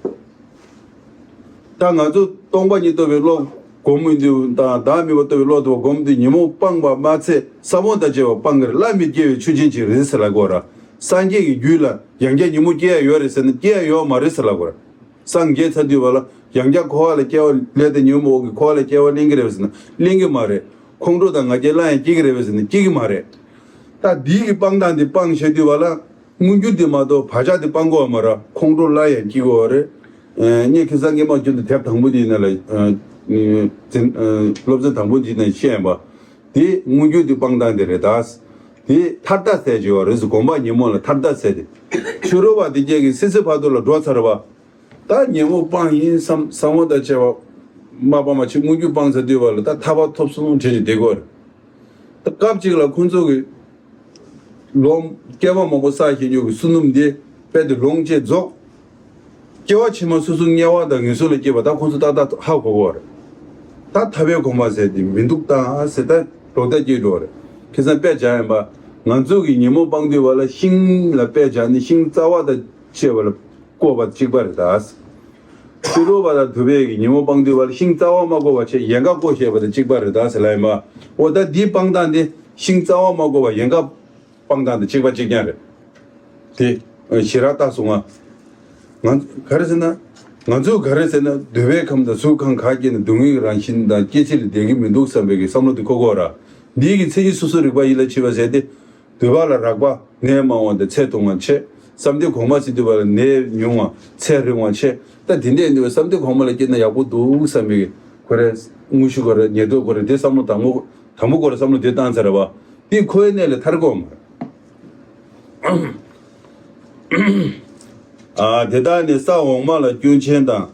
ད་ང་ཚོ་སྟོང་པ་ཉིད་རྟོགས་པའི་བློ་སྒོམ་དུས་དང་བདག་མེད་པ་རྟོགས་པའི་བློ་དེ་སྒོམ་དུས་ཉོན་མོངས་སྤངས་པ་མ་ཚད་ས་བོན་དང་བཅས་པ་སྤང་གི་རེད། སླར་མི་སྐྱེ་བའི་ཆོས་ཅན་ཅིག་རེད་ཟེར་ལབ་དགོས་ར། སངས་རྒྱས་ཀྱི་རྒྱུད་ལ་ཡང་བསྐྱར་ཉོན་མོངས་སྐྱེ་ཡ་ཡོད་རེད་ཟེར་ན་སྐྱེ་ཡ་ཡོད་མ་རེད་ཟེར་ལབ་དགོས་ར། སངས་རྒྱས་ཚར་དུས་བ་ལ་ཡང་བསྐྱར་འཁོར་བ་ལ་སྐྱེ་བ་ལེན་ཏེ་ཉོན་མོངས་ཀྱི་འཁོར་བ་ལ་སྐྱེ་བ་ལེན་གྱི་རེད་ཟེར་ན་ལེན་གྱི་མ་རེད། ཁོང་ཁྲོ་དང་ང་རྒྱལ་སླར་ཡང་སྐྱེ་གི་རེད་པས་ཟེར་ན་སྐྱེ་གི་མ་རེད། ད་འདི་གི་སྤང་སྟངས་འདི་སྤང་བྱེད་དུས་བ་ལ་མངོན་གྱུར་འདི་མ་གཏོགས་བག་ཆགས་འདི་སྤང་དགོས་བ་མ་རེད། ཁོང་ཁྲོ་སླར་ཡང་སྐྱེ་དགོས་བ་རེད། ཨ། ངས་ཁ་སང་སྔོན་མ་ཁྱོད་ཚོ་དེབ་དང་པོ་འདིའི་ནང་ལ། ཨ། འཛིན། ཨ། སློབ་ཚན་དང་པོ་འདིའི་ནང་བཤད་ཡིན་པ། འདི་མངོན་གྱུར་འདི་སྤང་སྟངས་འདི་རེད་ད། འདི་ཐར་ལྟ་ཟེར་གྱི་ཡོད་རེད་ཟེར། སྒོམ་པ་ཉོན་མོངས་ལ་ཐར་ལྟ་ཟེར་ཏེ། ཕྱི་རོལ་པ་འདི་སྐྱེ་གི་སྲིད་རྩེ་བར་དོ་ལ་འགྲོ་ཚར་བ། ད་ཉོན་མོངས་སྤངས་ཡིན་བསམ་བསམ་བློ་དང་བཅས་པ་མ་སྤངས་པ་ཅིག་མངོན་གྱུར་སྤངས་ཚར་དུས་བ་ལ་ད་ཐར་པ་ཐོབ་སོང་དྲན་ནས་བསྡད་དགོས་རེད། ད་སྐབས་གཅིག་ལ་ཁོང་ཚོ་གི་ལོ་བསྐལ་པ་མང་པོ་བསགས་བཞིན་ཡོད་ཀྱི་བསོད་ནམས་འདི་ དཔེ་དེ་ལོངས་སྤྱོད་རྫོགས། སྐྱེ་བ་ཕྱི་མ་སོ་སོ་དམྱལ་བ་དང་ངན་སོང་ལ་སྐྱེས་པ་ད་ཁོང་ཚོ་ཏག་ཏག་ཧ་གོ་གོ་རེད། ད་ཐར་པའི་གོ་འཕང་ཟེར་དེ་མི་འདུག་ད་ཟེར་ད་ལོག་ལྟ་སྐྱེས་འགྲོ་རེད། ཁ་སང་དཔེ་བྱས་ཡིན་པ། ང་ཚོ་གི་ཉོན་མོངས་སྤང་འདོད་པ་ལ་ཤིང་ལ་དཔེ་བྱས་ནས་ཤིང་རྩ་བ་དང་བཅས་པ་ལ་བཀོད་པ་གཅིག་པ་རེད་ད། ཕྱི་རོལ་པ་དང་དུ་བས་ཀྱི་ཉོན་མོངས་སྤང་འདོད་པ་ལ་ཤིང་རྩ་བ་མ་བཀོད་པ་བྱས་ཡན་ག་བཀོད་བྱས་པ་དང་གཅིག་པ་རེད་ད་ཟེར་ལ་ཡིན་པ། འོ་ད་འདིའི་སྤང་སྟངས་དེ་ཤིང་རྩ་བ་མ་བཀོད་པ་ཡན་ག་སྤང་སྟངས་དང་གཅིག་པ་གཅིག་རྐྱང་རེད། དེ་ཞེ་དྲག་བཏགས་སོང་ང་། ང་ག་རེ་ཟེར་ན། ང་ཚོས་ག་རེ་ཟེར་ན་འདོད་པའི་ཁམས་དང་གཟུགས་ཁམས་ག་སྐྱེས་ན་སྡུག་བསྔལ་གྱི་རང་བཞིན་དང་སྐྱེ་ཕྱིར་བསྡད་ཀྱི་མི་འདུག་བསམ་པའི་གི་བསམ་བློ་དེ་འཁོར་གོ་ར། འདིའི་གི་མཚན་ཉིད་སོ་སོ་རིག་པ་ཡིད་ལ་བྱེད་པ་ཟེར་ཏེ། འདོད་པ་ལ་རགས་པ་ནད་མང་བ་དང་ཚེ་ཐུང་བ་ཆེ། བསམ་གཏན་གོང་མ་ཟེར་འདོད་པ་ལ་ནད་ཉུང་བ་ཚེ་རིང་བ་ཆེ། ད་དེ་འདྲས་འདོད་པ་བསམ་གཏན་གོང་མ་ལ་སྐྱེས་ན་ཡག་པོ་འདུག་བསམ་པའི་གི་ཁོ་རེ་དངོས་གཞི་ཁོ་རེ་ཉེར་བསྡོགས་ཁོ་རེ་དེ་བསམ་བློ་དང་པོ་དང་པོ་ཁོ་རེ་བསམ་བློ་དེ་བཏང་ཚར་བ། དེ་འཁོར་བའི་གནས་ལས་ཐར་གོ་མ་རེད། ཨ། དེ་དག་ནི་ས་འོག་མ་ལ་སྐྱོན་ཅན་དང་།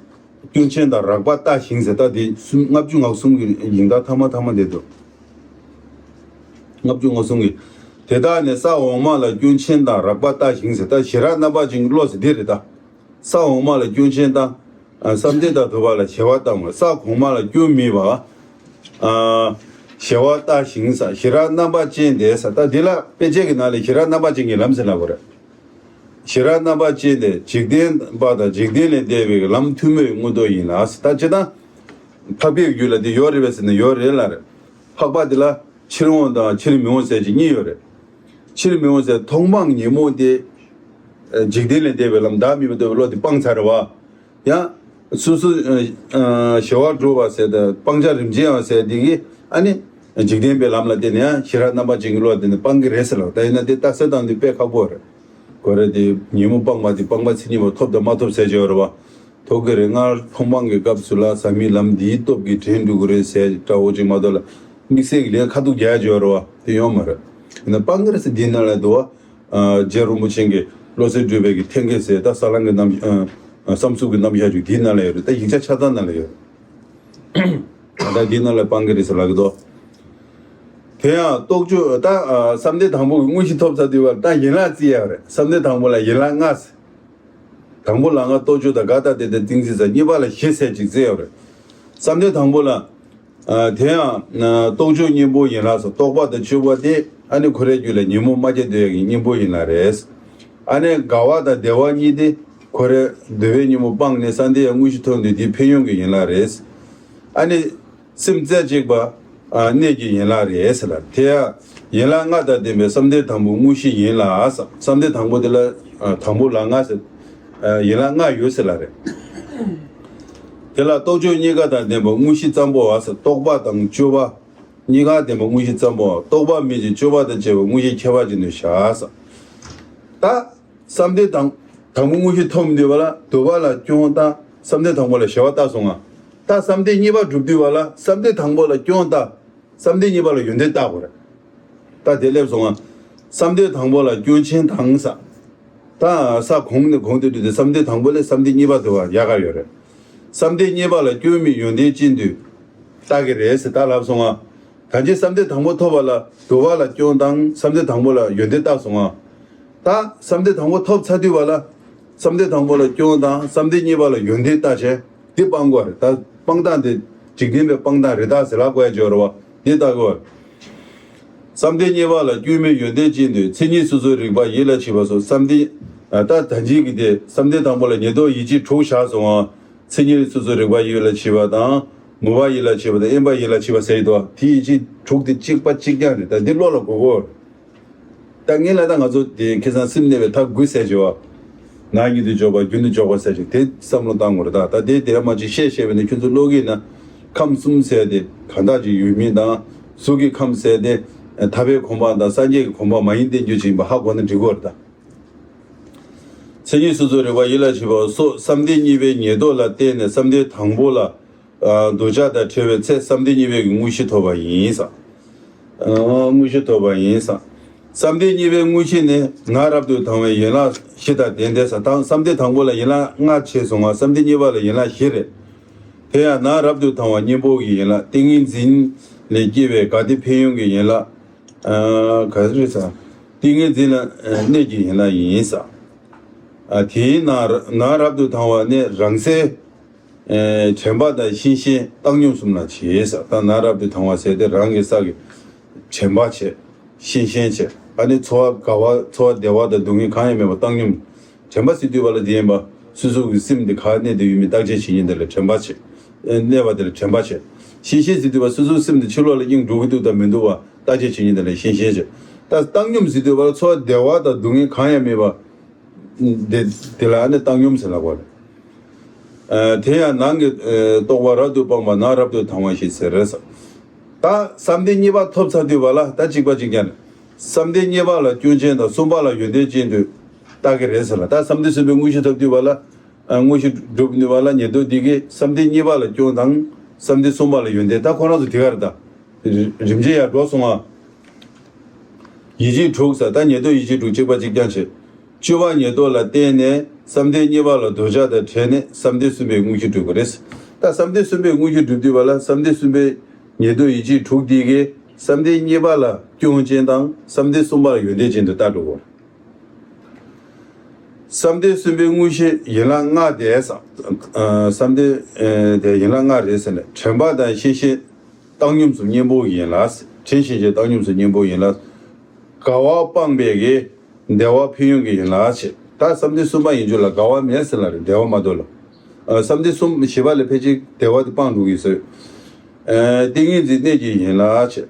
སྐྱོན་ཅན་དང་རགས་པ་ལྟ་ཞིང་ཟེར་ད་དེ་གསུམ་ལྔ་བཅུ་ང་གསུམ་གྱི་ཡིན་ད་ཐ་མ་ཐ་མ་དེ་འདུག་ལྔ་བཅུ་ང་གསུམ་གྱི། དེ་དག་ནི་ས་འོག་མ་ལ་སྐྱོན་ཅན་དང་རགས་པ་ལྟ་ཞིང་ཟེར་ད་ཞི་རགས་རྣམ་པ་ཅན་གྱི་བློ་ཟེར་དེ་རེད་ད། ས་འོག་མ་ལ་སྐྱོན་ཅན་དང་། ཨ། བསམ་གཏན་དང་དུ་བ་ལ་ཞི་བ་ལྟ་བ། ས་གོང་མ་ལ་སྐྱོན་མེད་པ། ཨ། ཞི་བ་ལྟ་ཞིང་ས་ཞི་རགས་རྣམ་པ་ཅན་དེ་ས་ད་འདི་ལ་དཔེ་བྱད་ཀྱི་ནང་ལས་ཞི་རགས་རྣམ་པ་ཅན་གྱི་ལམ་ཟེར་ལབ་པ་རེད། ཞི་རགས་རྣམ་པ་ཅན་དེ་འཇིག་རྟེན་པ་དང་འཇིག་རྟེན་ལས་འདས་པའི་ལམ་ཐུན་མོང་མངོན་རྟོགས་ཡིན་ལ་ཟེར་ད་སྤྱིར་བཏང་། འཕགས་པའི་རྒྱུད་ལ་འདི་ཡོད་རེད་པས་ཟེར་ན་ཡོད་རེད་ལ་རེད། འཕགས་པ་འདི་ལ་ཕྱིར་འོང་དང་ཕྱིར་མི་འོང་ཟེར་གྱི་གཉིས་ཡོད་རེད། ཕྱིར་མི་འོང་ཟེར་མཐོང་སྤང་ཉོན་མོངས་དེ། འཇིག་རྟེན་ལས་འདས་པའི་ལམ་བདག་མེད་པ་ལྟ་བུའི་བློ་དེ་སྤངས་ཚར་བ། ཡང་། སོ་སོ། ཞི་བ་སྒྲུབ་པ་ཟེར་དང་སྤང་བྱ་རིམ་བྱོན་ཡང་ཟེར་འདི་གི་ཨ་ནི། འཇིག་རྟེན་པའི་ལམ་ལ་བརྟེན་ནས་ཡང་ཞི་རགས་རྣམ་པ་ཅན་གྱི་བློ་དེ་ནི་སྤང་གི་རེད་ཟེར་ལ་ད་ཡིན་ན་དེ་རྟགས་གསལ་བཏང་དུས་དཔེ་ཁག་པོ་རེད། གོ་རེ་དེ་ཉོན་མོངས་སྤངས་པ་དེ་སྤངས་པ་མཚན་ཉིད་པ་ཐོབ་དང་མ་ཐོབ་ཟེར་གྱི་ཡོད་རེད་བ། ཐོབ་ཀྱི་རེད། སྔར་མཐོང་སྤང་གི་སྐབས་སུ་ལ་ཟབ་མོའི་ལམ་འདིའི་སྟོབས་ཀྱིས་དྲན་འགྲོ་གི་རེད་ཟེར་འདྲ་བོ་ཅིག་མ་གཏོགས་ལ། དམིགས་བསལ་གྱི་ལན་ཁ་ཐུག་རྒྱག་ཡ་ཅིག་ཡོད་རེད་བ་དེ་ཡོད་མ་རེད། ཡིན་ན་སྤང་གི་རེད་ཟེར་འདིའི་ནང་ལ་འདུག་བ། རྗེ་རིན་པོ་ཆེ་གིས་བློ་གསལ་སྒྲུབ་པའི་གི་ཐེམ་སྐས་ཟེར་ད་ས་བསླང་གི་རྣམ། བསམ་གཟུགས་ཀྱི་རྣམ་གཞག་ཅིག་འདིའི་ནང་ལ་ཡོད་རེད། ད་ཡིག་ཆ་ཆ་ཚང་ནང་ལ་ཡོད་རེད། ད་འདིའི་ནང་ལ་སྤང་གི་རེད་ཟེར་ལབ་གི་འདུག་དེ་ཡང་རྟོགས་བརྗོད་ད་བསམ་གཏན་དང་པོ་གི་དངོས་གཞི་ཐོབ་ཚར་དུས་བར་ད་ཡན་ལག་བརྩི་ཡ་རེད། བསམ་གཏན་དང་པོ་ལ་ཡན་ལག་ལྔ་ཟེར། དང་པོ་ལ་ལྔ་རྟོགས་བརྗོད་དང་དགག་དང་དེ་ལྟར་ཏིང་འཛིན་ས་གཉིས་པ་ལ་བཞི་ཟེར་ཅིག་བརྩི་ཡོད་རེད། བསམ་གཏན་དང་པོ་ལ། དེ་ཡང་། རྟོགས་བརྗོད་གཉེན་པོ་ཡན་ལག་སོགས་རྟོག་པ་དང་དཔྱོད་པ་དེ་ཨ་ནི་ཁོ་རའི་རྒྱུད་ལ་ཉོན་མོངས་མ་སྐྱེ་འདོད་ཡག་གི་གཉེན་པོ་ཡན་ལག་རེད། ཨ་ནི་དགའ་བ་དང་བདེ་བ་གཉིས་དེ་ཁོ་རའི་འདོད་པའི་གཉེན་པོ་སྤངས་ནས་བསམ་གཏན་ཡང་དངོས་གཞི་ཐོབ་འདོད་དེའི་ཕན་ཡོན་གྱི་ཡན་ལག་རེད། ཨ་ནི། སེམས་རྩེ་གཅིག་པ། གནས་ཀྱི་ཡན་ལག་རེད་ཟེར་ལ། དེ་ཡང་ཡན་ལག་ལྔ་དང་ལྡན་པའི་བསམ་གཏན་དང་པོ་དངོས་གཞི་ཡིན་ལ། བསམ་གཏན་དང་པོ་དེ་ལ་དང་པོ་ལ་ལྔ་ཟེར། ཡན་ལག་ལྔ་ཡོད་ཟེར་ལ་རེད། དེ་ལ་རྟོགས་བརྗོད་གཉིས་ཀ་དང་ལྡན་པ་དངོས་གཞི་ཙམ་པོ་བ་ཟེར། རྟོག་པ་དང་དཔྱོད་པ་གཉིས་ཀ་ལྡན་པ་དངོས་གཞི་ཙམ་པོ་བ། རྟོག་པ་མེད་ཅིང་དཔྱོད་པ་དང་བཅས་པ་དངོས་གཞི་ཁྱད་པར་ཅན་དུ་བཞག་ཟེར། ད། བསམ་གཏན་དང་། དང་པོ་དངོས་གཞི་ཐོབ་འདོད་པ་ལ་དུ་བ་ལ་སྐྱོན་དང་བསམ་གཏན་དང་པོ་ལ་ཞི་བ་བཏགས་སོང་ང་། ད་བསམ་གཏན་གཉིས་པ་སྒྲུབ་འདོད་པ་ལ་བསམ་གཏན་དང་པོ་ལ་སྐྱོན་དང་། བསམ་གཏན་གཉིས་པ་ལ་ཡོན་ཏན་བཏགས་དགོས་རེད། ད་དེ་སླེབས་སོང་ང་། བསམ་གཏན་དང་པོ་ལ་སྐྱོན་ཅན་དང་ས། ད་ས་གོང་ནས་གོང་དུ་བསྡུས་ཏེ་བསམ་གཏན་དང་པོ་ལས་བསམ་གཏན་གཉིས་པ་དུ་བ་ཡག་ག་ཡོད་རེད། བསམ་གཏན་གཉིས་པ་ལ་སྐྱོན་མེད་ཡོན་ཏན་ཅན་དུ། བཏགས་ཀྱི་རེད་ཟེར་ད་ལབ་སོང་ང་། ད་ཅི་བསམ་གཏན་དང་པོ་ཐོབ་པ་ལ་དུ་བ་ལ་སྐྱོན་དང་བསམ་གཏན་དང་པོ་ལ་ཡོན་ཏན་བཏགས་སོང་ང་། ད་བསམ་གཏན་དང་པོ་ཐོབ་ཚར་དུས་བ་ལ། བསམ་གཏན་དང་པོ་ལ་སྐྱོན་དང་བསམ་གཏན་གཉིས་པ་ལ་ཡོན་ཏན་བཏགས་བྱས་འདི་སྤང་དགོས་རེད། ད་སྤང་སྟངས་དེ་འཇིག་རྟེན་པའི་སྤང་སྟངས་རེད་ད་ཟེར་ལབ་དགོས་ཡ་ཅིག་ཡོད་རེད་བ། འདི་ལྟ་དགོས། བསམ་གཏན་གཉིས་པ་ལ་སྐྱོན་མེད་ཡོན་ཏན་ཅན་དུ་མཚན་ཉིད་སོ་སོའི་རིག་པ་ཡིད་ལ་བྱེད་པ་སོགས་བསམ་གཏན། ད་ད་ཅི་གི་དེ་བསམ་གཏན་དང་པོ་ལ་ཉེར་བསྡོགས་ཡིད་ཆེས་དྲུག་བཞག་སོང་ང་། མཚན་ཉིད་སོ་སོའི་རིག་པ་ཡིད་ལ་བྱེད་པ་དང་། མོས་པ་ཡིད་ལ་བྱེད་པ་དང་དབེན་པ་ཡིད་ལ་བྱེད་པ་ཟེར་ཡོད་དོ། དེ་ཡིད་ཆེས་དྲུག་དེ་གཅིག་པ་གཅིག་རྐྱང་རེད། ད་འདི་བློ་ལ་གོ་དགོས། ད་ངས་ལ་ད་ང་ཚོ་དེ་ཁ་སང་སེམས་གནས་པའི་ཐབས་དགུ་ཟེར་བྱས་བ། ནང་ཉིད་དུ་འཇོག་པ་རྒྱུན་དུ་འཇོག་པ་ཟེར་བྱས་དེ་བསམ་བློ་བཏང་དགོས་རེད། ད་ད་དེ་དེ་ར་མ་ཅིག་བཤད་བཤད་པ་ནི་ཁྱོད་ཚོ་བློ་གིས་ན། ཁམས་གསུམ་ཟེར་དེ་གང་དག་ཅིག་ཡོད་མིན་དང་། གཟུགས་ཀྱི་ཁམས་ཟེར་དེ་ཐར་པའི་གོ་འཕང་དང་སངས་རྒྱས་ཀྱི་གོ་འཕང་མ་ཡིན་བསྟན་རྒྱུ་ཅིག་ཡིན་པ་ཧ་གོ་ན་འགྲིག་གོ་རེད་ད། མཚན་ཉིད་སོ་སོའི་རིག་པ་ཡིད་ལ་བྱེད་པ་སོགས་བསམ་གཏན་གཉིས་པའི་ཉེར་བསྡོགས་ལ་བརྟེན་ནས་བསམ་གཏན་དང་པོ་ལ། འདོད་ཆགས་དང་བྲལ་བའི་ཚེ་བསམ་གཏན་གཉིས་པའི་དངོས་གཞི་ཐོབ་པ་ཡིན་ས། དངོས་གཞི་ཐོབ་པ་ཡིན་ས། བསམ་གཏན་གཉིས་པའི་དངོས་གཞི་ནི་ནང་རབ་ཏུ་དང་བའི་ཡན་ལག་བཞི་དང་ལྡན་ཏེ་ས་དང་བསམ་གཏན་དང་པོ་ལ་ཡན་ལག་ལྔ་ཕྱེ་སོང་ང་བསམ་གཏན་གཉིས་པ་ལ་ཡན་ལག་བཞི་རེད། དེ་ཡང་ནང་རབ་ཏུ་དང་བ་གཉེན་པོ་གི་ཡན་ལག་ཏིང་ངེ་འཛིན་ལས་སྐྱེ་བའི་དགའ་བདེ་ཕན་ཡོན་གྱི་ཡན་ལག་ག་རེ་ཟ། ཏིང་ངེ་འཛིན་ལ་གནས་ཀྱི་ཡན་ལག་ཡིན་ས། ཨ་དེའི་ནང་ནང་རབ་ཏུ་དང་བ་ནི་རང་སའི་ཨེ་དྲན་པ་དང་ཤེས་བཞིན་བཏང་སྙོམས་གསུམ་ལ་བྱེད་ས། ད་ནང་རབ་ཏུ་དང་བ་ཟེར་ཏེ་རང་གི་ས་གི་དྲན་པ་བྱེད། ཤེས་བཞིན་བྱེད། ཨ་ནི་ཚོར་བ་དགའ་བ་ཚོར་བ་བདེ་བ་དང་སྡུག་བསྔལ་གང་ཡང་མེད་པར་བཏང་སྙོམས། དྲན་པ་ཟེར་དུས་བ་ལ་དེ་ཡིན་པ། སོ་སོ་གི་སེམས་དེ་ག་གནས་དུ་ཡོད་མེད་བརྟག་དཔྱད་བྱེད་མཁན་དེ་ལ་དྲན་པ་བྱེད། ཨེ་གནས་པ་དེ་ལ་དྲན་པ་བྱེད། ཤེས་བཞིན་ཟེར་དུས་བ་སོ་སོའི་སེམས་དེ་ཕྱི་ལོགས་ལ་དབྱིངས་འགྲོ་གི་འདུག་དང་མི་འདུག་བ་བརྟག་དཔྱད་བྱེད་མཁན་དེ་ལ་ཤེས་བཞིན་བྱེད། ད་བཏང་སྙོམས་ཟེར་དུས་བ་ལ་ཚོར་བ་བདེ་བ་དང་སྡུག་བསྔལ་གང་ཡང་མེད་པ། དེ་དེ་ལ་ནི་བཏང་སྙོམས་ཟེར་ལབ་པ་རེད། ཨ་དེ་ཡང་ནང་གི་ཨ་རྟོག་པ་རབ་ཏུ་སྤངས་པ་ནང་རབ་ཏུ་དང་བ་ཞེས་ཟེར་རེད་ཟེར། ད་བསམ་གཏན་གཉིས་པ་ཐོབ་ཚར་དུས་བ་ལ་ད་གཅིག་པ་གཅིག་རྐྱང་རེད། བསམ་གཏན་གཉིས་པ་ལ་སྐྱོན་ཅན་དང་གསུམ་པ་ལ་ཡོན་ཏན་ཅན་དུ་བལྟ་གི་རེད་ཟེར་ལ། ད་བསམ་གཏན་གསུམ་པའི་དངོས་གཞི་ཐོབ་དུས་བ་ལ་ཨ་དངོས་གཞི་གྲུབ་ནུས་པ་ལ་ཉེར་བསྡོགས་འདི་གའི་བསམ་གཏན་གཉིས་པ་ལ་སྐྱོན་དང་བསམ་གཏན་གསུམ་པ་ལ་ཡོན་ཏན། ད་ཁོ་རང་ཚོ་དེ་ག་རེད་ད། རིམ་གྱིས་ཡར་འགྲོ་སོང་ང་། ཡིད་ཆེས་དྲུག་ཟེར། ད་ཉེར་བསྡོགས་ཡིད་ཆེས་དྲུག་གཅིག་པ་གཅིག་རྐྱང་བྱེད། སྤྱོད་པ་ཉེར་བསྡོགས་ལ་བརྟེན་ནས་བསམ་གཏན་གཉིས་པ་ལ་འདོད་ཆགས་དང་བྲལ་ནས་བསམ་གཏན་གསུམ་པའི་དངོས་གཞི་གྲུབ་པ་རེད། ད་བསམ་གཏན་གསུམ་པའི་དངོས་གཞི་གྲུབ་དུས་བ་ལ་བསམ་གཏན་གསུམ་པའི་ཉེར་བསྡོགས་ཡིད་ཆེས་དྲུག་འདི་གའི་བསམ་གཏན་གཉིས་པ་ལ་སྐྱོན་ཅན་དང་བསམ་གཏན་གསུམ་པ་ལ་ཡོན་ཏན་ཅན་དུ་བལྟ་འགྲོ་དགོས། བསམ་གཏན་གསུམ་པའི་དངོས་གཞི་ཡན་ལག་ལྔ་དེ་ཟེར། ཨ་བསམ་གཏན་ཨེ་དེ་ཡན་ལག་ལྔ་རེད་ཟེར་ནས་དྲན་པ་དང་ཤེས་བཞིན་བཏང་སྙོམས་སུ་གཉེན་པོ་ཡིན་ལ། དྲན་ཤེས་བཞིན་བཏང་སྙོམས་སུ་གཉེན་པོ་ཡིན་ལ། དགའ་བ་སྤངས་པའི་གི་བདེ་བ་ཕན་ཡོན་གྱི་ཡན་ལག་བྱེད། ད་བསམ་གཏན་གསུམ་པ་ཡིན་རྒྱུ་ལ་དགའ་བ་མེད་ཟེར་ལ་རེད། བདེ་བ་མ་གཏོགས་ལ། ཨ་བསམ་གཏན་གསུམ་བཞི་པ་ལས་ཕལ་ཆེར་བདེ་བ་དེ་སྤངས་འགྲོ་གི་ཟེར། ཨ་ཏིང་ངེ་འཛིན་གནད་ཀྱི་ཡན་ལག་བྱེད།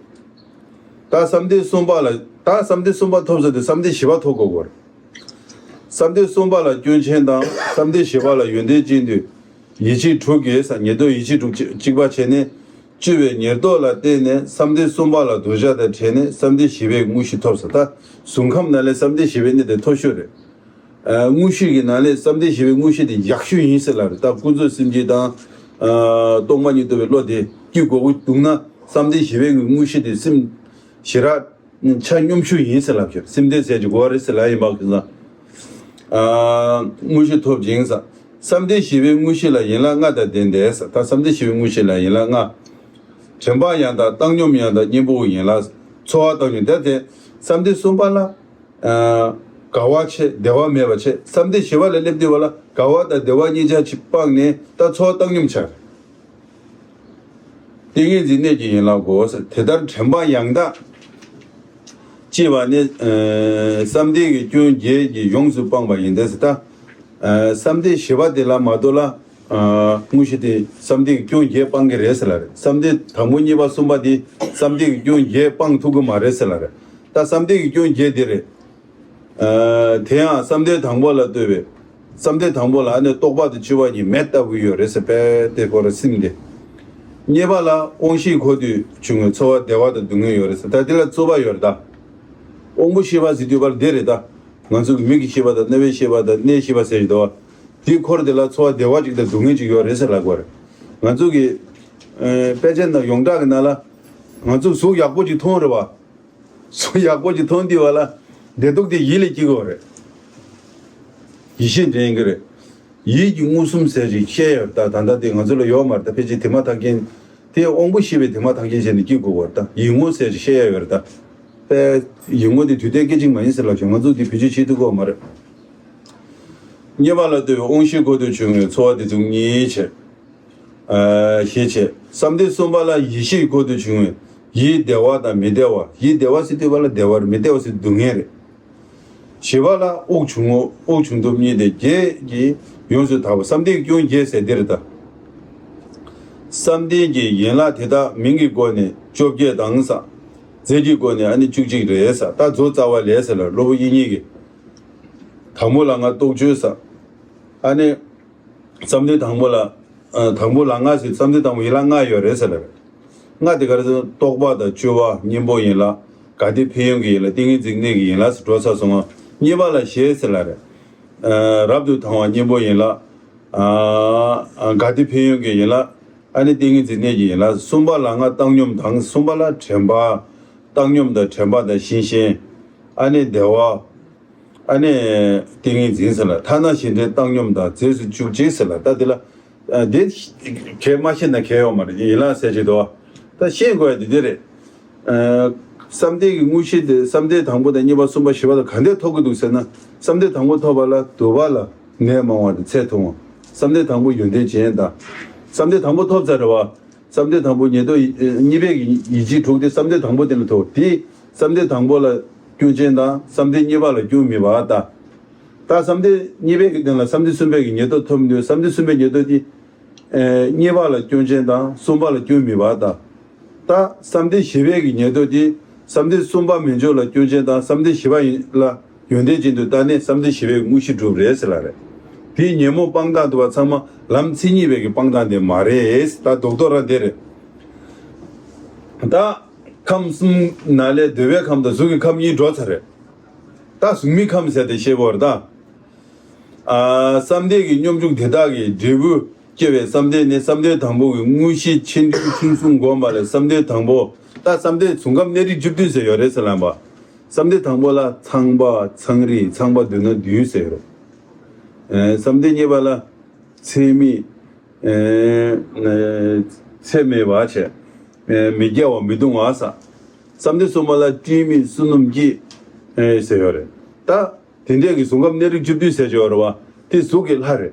ད་བསམ་གཏན་གསུམ་པ་ལ་ད་བསམ་གཏན་གསུམ་པ་ཐོབ་ཚར་དུས་བསམ་གཏན་བཞི་པ་ཐོབ་དགོས་གོ། བསམ་གཏན་གསུམ་པ་ལ་སྐྱོན་ཅན་དང་བསམ་གཏན་བཞི་པ་ལ་ཡོན་ཏན་ཅན་དུ། ཡིད་ཆེས་དྲུག་གིས་ཟེར། ཉེར་བསྡོགས་ཡིད་ཆེས་དྲུག་གཅིག་པ་བྱས་ནས། སྤྱོད་པའི་ཉེར་བསྡོགས་ལ་བརྟེན་ནས་བསམ་གཏན་གསུམ་པ་ལ་འདོད་ཆགས་དང་བྲལ་ནས་བསམ་གཏན་བཞི་པའི་དངོས་གཞི་ཐོབ་ཟེར། ད་གཟུགས་ཁམས་ནང་ལས་བསམ་གཏན་བཞི་པའི་གནད་དེ་མཐོ་ཤོས་རེད། ཨ་དངོས་གཞི་གི་ནང་ལས་བསམ་གཏན་བཞི་པའི་དངོས་གཞི་དེ་ཡག་ཤོས་ཡིན་ཟེར་ལབ་རེད། ད་ཀུན་རྫོབ་སེམས་བསྐྱེད་དང་ཨ་རྟོག་མ་གཉིས་རྟོགས་པའི་བློ་དེ་སྐྱེ་དགོས་ཀྱི་འདུག་ན། བསམ་གཏན་བཞི་པའི་དངོས་གཞི་དེ་སེམས་ཞེ་དྲག་ཆ་སྙོམས་ཤོས་ཡིན་ཟེར་ལབ་ཤོག་སེམས་གཏན་གསལ་གྱི་གོ་བ་རེད་ཟེར་ལབ་ཡིན་པ་གི་ས། ཨ་དངོས་གཞི་ཐོབ་ཅིང་ཟེར། བསམ་གཏན་བཞི་པའི་དངོས་གཞི་ལ་ཡན་ལག་ལྔ་དང་ལྡན་ཏེ་ཟེར། ད་བསམ་གཏན་བཞི་པའི་དངོས་གཞི་ལ་ཡན་ལག་ལྔ། དྲན་པ་ཡང་དག་བཏང་སྙོམས་ཡང་དག་གཉེན་པོའི་ཡན་ལག་ཚོར་བ་བཏང་སྙོམས་དེ་དེ་བསམ་གཏན་གསུམ་པ་ལ། ཨ་དགའ་བ་བྱེད་བདེ་བ་མེད་པ་བྱེད། བསམ་གཏན་བཞི་པ་ལ་སླེབས་དུས་བ་ལ་དགའ་བ་དང་བདེ་བ་གཉིས་ཆར་གཅིག་སྤངས་ནས་ད་ཚོར་བ་བཏང་སྙོམས་བྱ། ཏིང་ངེ་འཛིན་གནད་ཀྱི་ཡན་ལག་གོ་ཟེར། དེ་ལྟར་དྲན་པ་ཡང་དག་ཅེས་པ་ནི་ཨ་བསམ་གཏན་གྱི་སྐྱོན་བརྒྱད་ཀྱིས་ཡོངས་སུ་སྤངས་པ་ཡིན་ཏེ་ཟེར། ད་ཨ་བསམ་གཏན་བཞི་པ་དེ་ལ་མ་གཏོགས་ལ་ཨ་དངོས་གཞི་དེ་བསམ་གཏན་གྱི་སྐྱོན་བརྒྱད་སྤང་གི་རེད་ཟེར་ལ་རེད། བསམ་གཏན་དང་པོ་གཉིས་པ་གསུམ་པ་དེ་བསམ་གཏན་གྱི་སྐྱོན་བརྒྱད་སྤང་ཐུབ་ཀྱི་མ་རེད་ཟེར་ལ་རེད། ད་བསམ་གཏན་གྱི་སྐྱོན་བརྒྱད་དེ་རེད། ཨ་དེ་ཡང་བསམ་གཏན་དང་པོ་ལ་ལྟོས་པའི། བསམ་གཏན་དང་པོ་ལ་ཨ་ནི་རྟོག་པ་དང་སྤྱོད་པ་གཉིས་མེ་ལྟ་བུ་ཡོད་རེད་ཟེར་པས་དེ་ཁོ་ར་སེམས་དེ། གཉིས་པ་ལ་དབང་ཤེས་འཁོར་དུས་བྱུང་བའི་ཚོར་བ་བདེ་བ་དང་སྡུག་བསྔལ་ཡོད་རེད་ཟེར། ད་དེ་ལ་རྩོད་པ་ཡོད་རེད་ད། དབང་པོ་ཤེས་པ་ཟེར་དུས་པར་དེ་རེད་ད། ང་ཚོ་གི་མིག་གི་ཤེས་པ་དང་རྣ་བའི་ཤེས་པ་དང་སྣའི་ཤེས་པ་ཟེར་གྱི་འདུག་བ། དེའི་འཁོར་དེ་ལ་ཚོར་བ་བདེ་བ་གཅིག་དང་སྡུག་བསྔལ་གཅིག་ཡོད་རེད་ཟེར་ལབ་དགོས་རེད། ང་ཚོ་གི་ཨ་དཔེ་ཆ་ནང་ཡོངས་གྲགས་ཀྱི་ནང་ལ་ང་ཚོ་གཟུགས་ཡག་པོ་གཅིག་མཐོང་རེད་བ། གཟུགས་ཡག་པོ་ཅིག་མཐོང་དུས་བ་ལ། བདེ་སྡུག་དེ་ཡིད་ལས་སྐྱེ་གི་ཡོད་རེད། ཡིད་ཤེས་འདྲེན་གི་རེད། ཡིད་ཀྱི་མངོན་སུམ་ཟེར་ཅིག་བཤད་ཡོད་ད། ད་ལྟ་དེ་ང་ཚོ་ལ་ཡོད་མ་རེད་ད། ཕལ་ཆེར་དེ་མ་ཐག་རྐྱེན། དེ་དབང་པོ་ཤེས་པའི་དེ་མ་ཐག་རྐྱེན་བྱས་ནས་སྐྱེ་དགོས་པ་རེད་ད། ཡིད་ངོ་ཟེར་ཅིག་བཤད་ཡ་ཡོད་རེད་ད། པས་ཡིད་ངོ་དེ་དུས་གཏན་སྐད་ཅིག་མ་ཡིན་ཟེར་ལབ་བྱུང་། ང་ཚོ་དེ་བེད་སྤྱོད་བྱེད་ཐུབ་ཀྱི་ཡོད་མ་རེད། གཉིས་པ་ལ་ལྟོས་པའི་དབང་ཤེས་འཁོར་དུ་བྱུང་བའི་ཚོར་བ་དེ་ཚོ་གཉིས་བྱས། ཨ་ཞེས་བྱས། བསམ་གཏན་གསུམ་པ་ལ་ཡིད་ཤེས་འཁོར་དུ་བྱུང་བའི་ཡིད་བདེ་བ་དང་མི་བདེ་བ། ཡིད་བདེ་བ་ཟེར་དུས་པ་ལ་བདེ་བ་རེད། མི་བདེ་བ་ཟེར་སྡུག་བསྔལ་རེད། བཞི་པ་ལ་དབུགས་བྱུང་ངོ་། དབུགས་བྱུང་སྟོབས་གཉིས་ཏེ་བརྒྱད་ཀྱིས་ཡོངས་སུ་དག་པ། བསམ་གཏན་སྐྱོན་བརྒྱད་ཟེར་འདི་རེད་ད། བསམ་གཏན་གྱི་ཡན་ལག་དེ་དག་མིང་གི་སྒོ་ནས་བཅོ་བརྒྱད་དང་ས། རྫས་ཀྱི་སྒོ་ནས་ཨ་ནི་བཅུ་གཅིག་རེད་ས། ད་མཛོ་རྩ་བ་ལས་ཟེར་ལ་སློབ་དཔོན་དབྱིག་གཉེན་གྱིས། དང་པོ་ལ་ང་རྟོག་དཔྱོད་ས། ཨ་ནི། བསམ་གཏན་དང་པོ་ལ། ཨ་དང་པོ་ལ་ང་ཟེར་བསམ་གཏན་དང་པོ་ཡན་ལག་ལྔ་ཡོད་རེད་ཟེར་ལ་རེད། ལྔ་དེ་ག་རེ་ཟེར་ན་རྟོག་པ་དང་སྤྱོད་པ་གཉེན་པོ་ཡན་ལག་དགའ་བདེ་ཕན་ཡོན་གྱི་ཡན་ལག་ཏིང་ངེ་འཛིན་གནད་ཀྱི་ཡན་ལག་ཟེར་འགྲོ་ཚར་སོང་ང་། གཉིས་པ་ལ་ཞེས་ཟེར་ལ་རེད། ཨ་རབ་ཏུ་དང་བ་གཉེན་པོ་ཡན་ལག་ཨ་ཨ་དགའ་བདེ་ཕན་ཡོན་གྱི་ཡན་ལག་ཨ་ནི་ཏིང་ངེ་འཛིན་གནད་ཀྱི་ཡན་ལག་གསུམ་པ་ལ་ང་བཏང་སྙོམས་དང་གསུམ་པ་ལ་དྲན་པ། བཏང་སྙོམས་དང་དྲན་པ་དང་ཤེས་བཞིན། ཨ་ནི་བདེ་བ། ཨ་ནི་ཏིང་ངེ་འཛིན་ཟེར་ལ་ཐ་ན་གཞན་དོན་བཏང་སྙོམས་དང་རྫས་སུ་བཅུ་གཅིག་ཟེར་ལ། ད་དེ་ལ་ཨ་དེ་གལ་མ་ཤེས་ན་གལ་ཡོད་མ་རེད། ཡན་ལག་ཟེར་གྱི་འདུག་ད་ཤེས་དགོས་ཡ་དེ་དེ་རེད། ཨ་ བསམ་གཏན་གྱི་དངོས་གཞི་དེ་བསམ་གཏན་དང་པོ་དང་གཉིས་པ་གསུམ་པ་བཞི་པ་དང་ག་འདྲས་ཐོབ་ཀྱི་འདུག་ཟེར་ན། བསམ་གཏན་དང་པོ་ཐོབ་པ་ལ་དུ་བ་ལ་ནད་མང་བ་དང་ཚེ་ཐུང་བ། བསམ་གཏན་དང་པོ་ཡོན་ཏན་ཅན་དང་། བསམ་གཏན་དང་པོ་ཐོབ་ཚར་རེད་བ། བསམ་གཏན་དང་པོ་ཉེར་བསྡོགས་ཡི་གཉིས་པའི་གི་ཡིད་བྱེད་དྲུག་དེ་བསམ་གཏན་དང་པོ་དེ་ལ་ཐོབ། དེ་བསམ་གཏན་དང་པོ་ལ་སྐྱོན་ཅན་དང་བསམ་གཏན་གཉིས་པ་ལ་སྐྱོན་མེད་པ་ལྟ། ད་བསམ་གཏན་གཉིས་པའི་གི་སྟེང་ལ་བསམ་གཏན་གསུམ་པའི་གི་ཉེར་བསྡོགས་ཐོབ་འདུག་བསམ་གཏན་གསུམ་པའི་ཉེར་བསྡོགས་དེ། ཨེ། གཉིས་པ་ལ་སྐྱོན་ཅན་དང་གསུམ་པ་ལ་སྐྱོན་མེད་པ་ལྟ། ད་བསམ་གཏན་བཞི་པའི་གི་ཉེར་བསྡོགས་དེ་བསམ་གཏན་གསུམ་པ་མེད་འཇོག་ལ་སྐྱོན་ཅན་དང་བསམ་གཏན་བཞི་པ་ཡིན་ལ་ཡོན་ཏན་ཅན་དུ་ལྟ་ནས་བསམ་གཏན་བཞི་པའི་དངོས་གཞི་གྲུབ་རེད་ཟེར་ལ་རེད། དེའི་ཉོན་མོངས་སྤང་ཐངས་དུ་བ་ཚང་མ་ལམ་མཚན་ཉིད་པའི་གི་སྤང་ཐངས་དེ་མ་རེད། ད་རྡོག་རྡོག་རང་དེ་རེད། ད་ཁམས་གསུམ་ནང་ལས་འདོད་པའི་ཁམས་དང་གཟུགས་ཀྱི་ཁམས་གཉིས་འགྲོ་ཚར་རེད། ད་གཟུགས་མེད་ཁམས་ཟེར་དེ་ཤེས་དགོས་རེད་ད། ཨ། བསམ་གཏན་གྱི་སྙོམས་འཇུག་དེ་དག་གི་འབྲས་བུ་སྐྱེ་བའི་བསམ་གཏན་ནི་བསམ་གཏན་དང་པོ་གི་དངོས་གཞི་ཆེ་འབྲིང་ཆུང་གསུམ་བསྒོམ་པ་ལས་བསམ་གཏན་དང་པོ། ད་བསམ་གཏན་གཟུགས་ཁམས་གནས་རིགས་བཅུ་བདུན་ཟེར་ཡོད་རེད་ཟེར་ལབ་པ། བསམ་གཏན་དང་པོ་ལ་ཚངས་པ་ཚངས་རིས་ཚངས་པ་བདུན་ན་བདུན་ཟེར་ཡོད་རེད། ཨེ། བསམ་གཏན་གཉིས་པ་ལ་ཚད་མེད། ཨེ། ཚད་མེད་པ་བྱས། ཨེ། མི་སྐྱེ་བ་མི་ལྟུང་བ་ཟེར། བསམ་གཏན་གསུམ་པ་ལ་སྤྲིན་མེད་བསོད་ནམས་སྐྱེས། ཨེ། ཟེར་ཡོད་རེད་ད། དེ་འདྲས་ཀྱི་གཟུགས་ཁམས་གནས་རིགས་བཅུ་བདུན་ཟེར་གྱི་ཡོད་རེད་བ། དེ་གཟུགས་ཀྱི་ལྷ་རེད།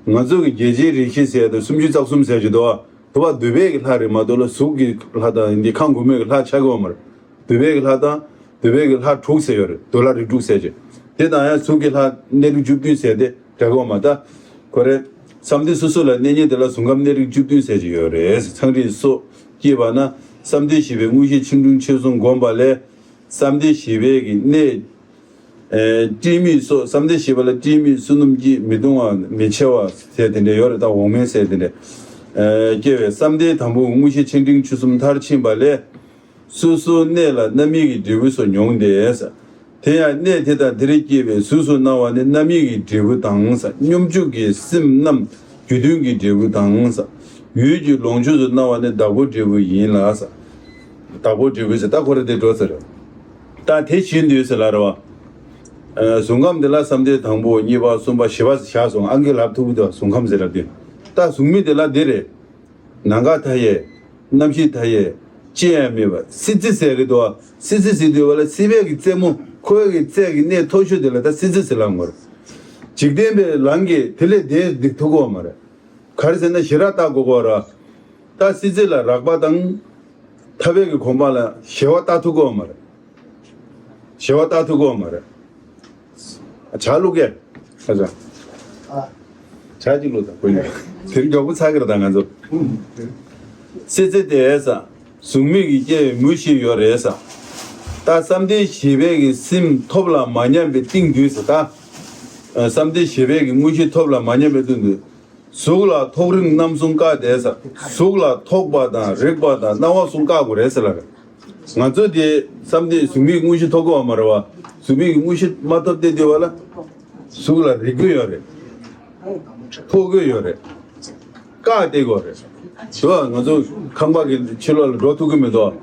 ང་ཚོ་གི་རྒྱལ་ཆེན་རིགས་བཞི་ཟེར་དུས་སུམ་ཅུ་རྩ་གསུམ་ཟེར་གྱི་འདུག་བ། དུ་བ་འདོད་པའི་གི་ལྷ་རེད་མ་གཏོགས་ལ་གཟུགས་ཀྱི་ལྷ་དང་འདི་ཁམས་དགུ་མའི་གི་ལྷ་ཆགས་ཀྱི་ཡོད་མ་རེད། འདོད་པའི་གི་ལྷ་དང་འདོད་པའི་གི་ལྷ་དྲུག་ཟེར་ཡོད་རེད། འདོད་ལྷ་རིགས་དྲུག་ཟེར་གྱི། དེ་དང་ཡང་གཟུགས་ཀྱི་ལྷ་གནས་རིགས་བཅུ་བདུན་ཟེར་དེ་འདྲ་གི་ཡོད་མ་ད། ཁོ་རེ། བསམ་གཏན་སོ་སོ་ལ་གནས་ཉིད་དེ་ལ་གཟུགས་ཁམས་གནས་རིགས་བཅུ་བདུན་ཟེར་གྱི་ཡོད་རེད། ཚངས་རིས་སོགས་སྐྱེས་པ་ན་བསམ་གཏན་བཞི་པའི་དངོས་གཞི་ཆེ་འབྲིང་ཆུང་གསུམ་བསྒོམ་པ་ལས། བསམ་གཏན་བཞི་པའི་གི་གནས། ཨེ། སྤྲིན་མེད་སོགས་བསམ་གཏན་བཞི་པ་ལ་སྤྲིན་མེད་བསོད་ནམས་ཀྱིས་མི་ལྟུང་བ་མི་ཆེ་བ་ཟེར་དེ་འདྲ་ཡོད་རེད་ད། འོག་མིན་ཟེར་དེ་འདྲ། ཨེ། སྐྱེ་བའི་བསམ་གཏན་དང་པོ་དངོས་གཞི་ཆེ་འབྲིང་ཆུང་གསུམ་མཐར་ཕྱིན་པ་ལས། སོ་སོའི་གནས་ལ་རྣམ་སྨིན་གྱི་འབྲས་བུ་སོགས་མྱོང་སྟེ། དེ་ཡང་གནས་དེ་དང་དེར་སྐྱེས་པའི་གཟུགས་སུ་སྣང་བ་ནི་རྣམ་སྨིན་གྱི་འབྲས་བུ་དང་། སྙོམས་འཇུག་གི་སེམས་རྣམས་རྒྱུ་མཐུན་གྱི་འབྲས་བུ་དང་། ཡུལ་གྱི་ལོངས་སྤྱོད་དུ་སྣང་བ་ནི་བདག་པོའི་འབྲས་བུ་ཡིན་ལ། བདག་པོའི་འབྲས་བུ་ཟེར་ད་ཁོ་རེ་དེ་འགྲོ་ཟེར། ད་དེ་བཞིན་དུ་ཟེར་ལ་རེད་བ། གཟུགས་ཁམས་འདི་ལ་བསམ་གཏན་དང་པོ་གཉིས་པ་གསུམ་པ་བཞི་པ་བཞག་སོང་། ཨང་ཀི་ལབ་ཐུབ་ཀྱི་འདུག་གཟུགས་ཁམས་ཟེར་ལབ་དུས། ད་གཟུགས་མེད་འདི་ལ་འདི་རེད། ནམ་མཁའ་མཐའ་ཡས། རྣམ་ཤེས་མཐའ་ཡས། ཅི་ཡང་མེད་པ་སྲིད་རྩེ་ཟེར་གི་འདུག་བ། སྲིད་རྩེ་ཟེར་དུས་བ་ལ་སྲིད་པའི་གི་རྩེ་མོ་ཁོའི་གི་རྩེ་གི་གནས་མཐོ་ཤོས་དེ་ལ་ད་སྲིད་རྩེ་ཟེར་ལབ་དགོས་རེད། འཇིག་རྟེན་པའི་ལམ་གྱིས་དེ་ལས་འདས་འདི་ཐུབ་ཀྱི་ཡོད་མ་རེད། ག་རེ་ཟེར་ན་ཞེ་དྲག་བལྟ་དགོས་ཀྱི་ཡོད་རེད། ད་སྲིད་རྩེ་ལ་རགས་པ་དང་། ཐར་པའི་གི་གོམས་པ་ལ་ཞེ་བ་བལྟ་ཐུབ་ཀྱི་ཡོད་མ་རེད། ཞེ་བ་བལྟ་ཐུབ་ཀྱི་ཡོད་མ་རེད། ཇ་བླུག་གས། ཨ་ཅག་ཇ་གཅིག་བླུག་དང་། དེ་རིང་མགྱོགས་པོ་ཚར་གི་རེད་ད་ང་ཚོ། སྲིད་རྩེ་དེ་ས། གཟུགས་མེད་ཀྱི་སྐྱེ་བའི་མུ་བཞི་ཡོད་རེད་ས། ད་བསམ་གཏན་བཞི་པའི་གི་སེམས་ཐོབ་ལ་མ་ཉམས་པའི་གཏིང་དུས་ས་ད། བསམ་གཏན་བཞི་པའི་གི་དངོས་གཞི་ཐོབ་ལ་མ་ཉམས་པའི་གཏིང་དུས། གཟུགས་ལ་ཐོག་རིམ་རྣམ་གསུམ་བཀག་དེ་ས། གཟུགས་ལ་ཐོགས་པ་དང་རེག་པ་དང་སྣང་བ་གསུམ་བཀག་དགོས་རེད་ཟེར་ལ། ང་ཚོ་དེ་བསམ་གཏན་གཟུགས་མེད་དངོས་གཞི་ཐོབ་ཀྱི་ཡོད་མ་རེད་བ། གཟུགས་མེད་ཀྱི་དངོས་གཞི་མ་ཐོབ་སྟེ་དེ་བ་ལ། གཟུགས་ལ་རེག་གི་ཡོད་རེད། ཐོགས་ཀྱི་ཡོད་རེད། བཀག་སྟེ་དགོས་རེད། དེ་བ་ང་ཚོ་ཁང་པ་གི་ཕྱི་ལོགས་ལ་འགྲོ་ཐུབ་ཀྱི་མི་འདུག་ཨ།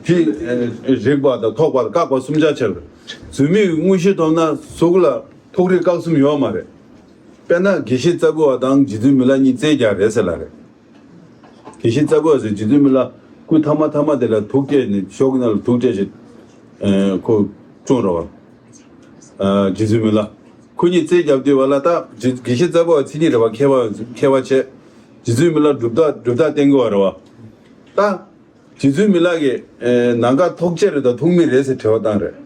དེ་རེག་པ་དང་ཐོགས་པ་དང་བཀག་པ་གསུམ་ཆ་ཆེ་རེད། གཟུགས་མེད་ཀྱི་དངོས་གཞི་ཐོབ་ན་གཟུགས་ལ་ཐོགས་རེག་བཀག་གསུམ་ཡོད་མ་རེད། དཔེར་ན་དགེ་བཤེས་རྩ་བོ་བ་དང་རྗེ་བཙུན་མི་ལ་གཉིས་རྩོད་རྒྱག་རེད་ཟེར་ལ་རེད། དགེ་བཤེས་རྩ་བོ་བ་ཟེར་རྗེ་བཙུན་མི་ལ་སྐུ་ཐ་མ་ཐ་མ་དེ་ལ་དུག་སྐྱེས་ནས་ཞོགས་ཀྱི་ནང་ལ་དུག་སྐྱེས་ཤིག་ཁོ་བཙོང་རོགས། རྗེ་བཙུན་མི་ལ་ཁོ་གཉིས་རྩོད་རྒྱབ་དུས་བ་ལ་ད་དགེ་བཤེས་རྩ་བོ་བ་མཚན་ཉིད་རེད་བ། མཁས་པ་མཁས་པ་བྱས། རྗེ་བཙུན་མི་ལ་སྒྲུབ་ཐབས་སྒྲུབ་ཐབས་བསྟན་དགོས་བ་རེད་བ། ད། རྗེ་བཙུན་མི་ལ་གིས་ནམ་མཁའ་ཐོགས་བཅས་རེད་དང་ཐོགས་མེད་རེད་ཟེར་དྲི་བ་བཏང་རེད།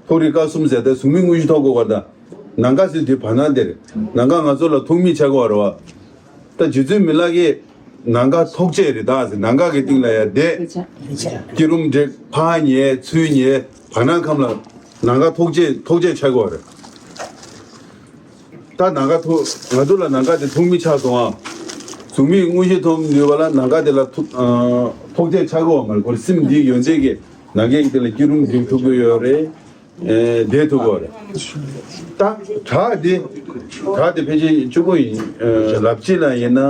ཐོགས་རེག་བཀག་གསུམ་ཟེར་ཏེ་གཟུགས་མེད་དངོས་གཞི་ཐོབ་དགོས་པ་དང་། ནམ་མཁའ་ཟེར་དུས་བར་སྣང་དེ་རེད། ནམ་མཁའ་ང་ཚོ་ལ་ཐོགས་མེད་ཆགས་དགོས་པ་རེད་བ། ད་རྗེ་བཙུན་མི་ལ་གིས་ནམ་མཁའ་ཐོགས་བཅས་རེད་ད་ཟེར། ནམ་མཁའ་གི་སྟེང་ལ་ཡ་བསྡད། སྐྱིལ་ཀྲུང་བསྒྲིགས། ཕར་ཉལ་ཚུར་ཉལ་བར་སྣང་ཁམས་ལ་ནམ་མཁའ་ཐོགས་བཅས་ཐོགས་བཅས་ཆགས་དགོས་པ་རེད། ད་ནམ་མཁའ་ཐོགས། ང་ཚོ་ལ་ནམ་མཁའ་དེ་ཐོགས་མེད་ཆགས་སོང་ཨ། གཟུགས་མེད་དངོས་གཞི་ཐོབ་ནུས་པ་ལ་ནམ་མཁའ་དེ་ལ་ཐོགས་ཨ། ཐོགས་བཅས་ཆགས་ཀྱི་ཡོད་མ་རེད། ཁོ་སེམས་འདིའི་ཡོན་ཏན་གྱིས་ནམ་མཁའི་དེ་ལ་སྐྱིལ་ཀྲུང་བསྒྲིགས་ཐུབ་ཀྱི་ཡོད་རེད། ཨེ། བསྡད་ཐུབ་ཀྱི་ཡོད་རེད། ད་བྲག་དེ། བྲག་དེ་ཕལ་ཆེར་གཅིག་པོ་ཡིན། ཨེ། ལབ་ཅིག་ལ་ཡིན་ན།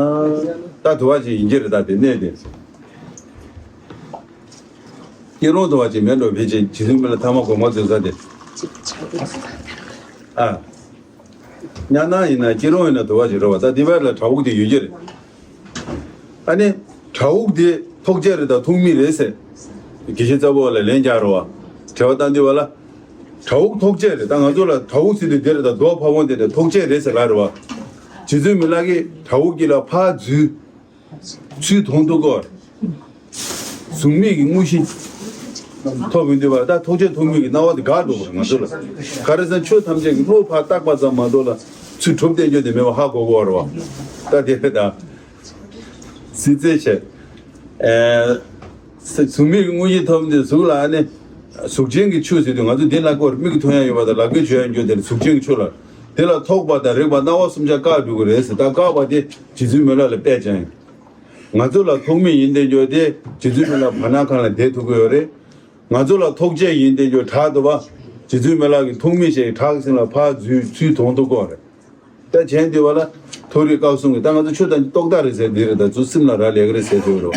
ད་དུ་བ་ཅིག་ཡིན་གྱི་རེད། ད་དེ་གནས་དེ། སྐྱིལ་ཀྲུང་དུ་བ་ཅིག་མེད་འགྲོ། ཕལ་ཆེར་རྗེ་བཙུན་མི་ལ་ཐ་མ་དགོངས་པ་རྫོགས་ས་དེ། ཨ། གཉའ་ནང་ཡིན་ན་སྐྱིལ་ཀྲུང་ཡིན་ན་དུ་བ་ཅིག་རེད་བ། ད་དེ་བར་ལ་བྲག་ཕུག་དེ་ཡོད་ཀྱི་རེད། ཨ་ནི། བྲག་ཕུག་དེ་ཐོགས་བཅས་རེད་དང་ཐོགས་མེད་རེད་ཟེར། དགེ་བཤེས་རྩ་བོ་ལ་ལན་རྒྱག་རོགས། དྲི་བ་བཏང་དུས་བ་ལ། བྲག་ཕུག་ཐོག་བཅད་རེད། ད་ང་ཚོ་ལ་བྲག་ཕུག་ཟེར་དུས་དེ་རེད། ད་རྡོ་ཕ་བོང་དེ་རེད། ཐོག་བཅད་རེད་ཟེར་ལབ་རེད་བ། རྗེ་བཙུན་མི་ལ་གིས་བྲག་ཕུག་གི་ལ་ཕར་འཛུལ། ཚུར་མཐོང་ཐུབ་ཀྱི་རེད། གཟུགས་མེད་ཀྱི་དངོས་གཞི་ཐོབ་ཡོང་དུས་བ། ད་ཐོག་བཅད་ཐོགས་མེད་ཀྱི་སྣང་བ་དེ་འགག་འགྲོ་གི་རེད་ང་ཚོ་ལ། ག་རེ་ཟེར་ན་ཆོས་ཐམས་ཅད་ཀྱི་བློ་ཕར་བཏགས་པ་ཙམ་མ་གཏོགས་ལ་ཚུར་གྲུབ་བསྡད་རྒྱུ་དེ་མེད་པ་ཧ་གོ་གི་རེད་བ། ད་དེ་རེད་ད། སྲིད་རྩེ་བྱས། ཨེ། གཟུགས་མེད་ཀྱི་དངོས་གཞི་ཐོབ་འདི་གཟུགས་ལ་ཨ་ནི། གཟུགས་ཅན་གྱི་ཆོས་ཟེར་དུས་ང་ཚོ་འདི་ལ་སྐོར་མིག་གིས་མཐོང་ཡ་ཡོད་པ་དང་ལག་གིས་བྱུང་ཡ་ཡོད་དེ་གཟུགས་ཅན་གྱི་ཆོས་ལ། དེ་ལ་ཐོགས་པ་དང་རེག་པ་སྣང་བ་གསུམ་ཆར་བཀག་འགྲོ་གི་རེད་ཟེར། ད་བཀག་པ་དེ་རྗེ་བཙུན་མི་ལ་ལ་དཔེ་ཅན། ང་ཚོ་ལ་ཐོགས་མེད་ཡིན་བསྡད་རྒྱུ་དེ་རྗེ་བཙུན་མི་ལ་བར་སྣང་ཁང་ལ་བསྡད་ཐུབ་ཀྱི་ཡོད་རེད། ང་ཚོ་ལ་ཐོག་བཅད་ཡིན་བསྡད་རྒྱུ་བྲག་འདུག་བ། རྗེ་བཙུན་མི་ལ་གི་ཐོགས་མེད་ཞེས་བྲག་གི་སེམས་ལ་ཕར་འཛུལ་ཚུར་མཐོང་ཐུབ་ཀྱི་རེད། ད་བྱས་འདི་བ་ལ། མཐོ་རིས་བཀའ་སྲུང་གི་ད་ང་ཚོ་ཆོས་དང་རྟོག་བཏགས་རེད་ཟེར་འདི་རེད། ད་ཚུར་སེམས་ལ་རག་ལས་ཀྱི་རེད་ཟེར་ཚོད་རོ།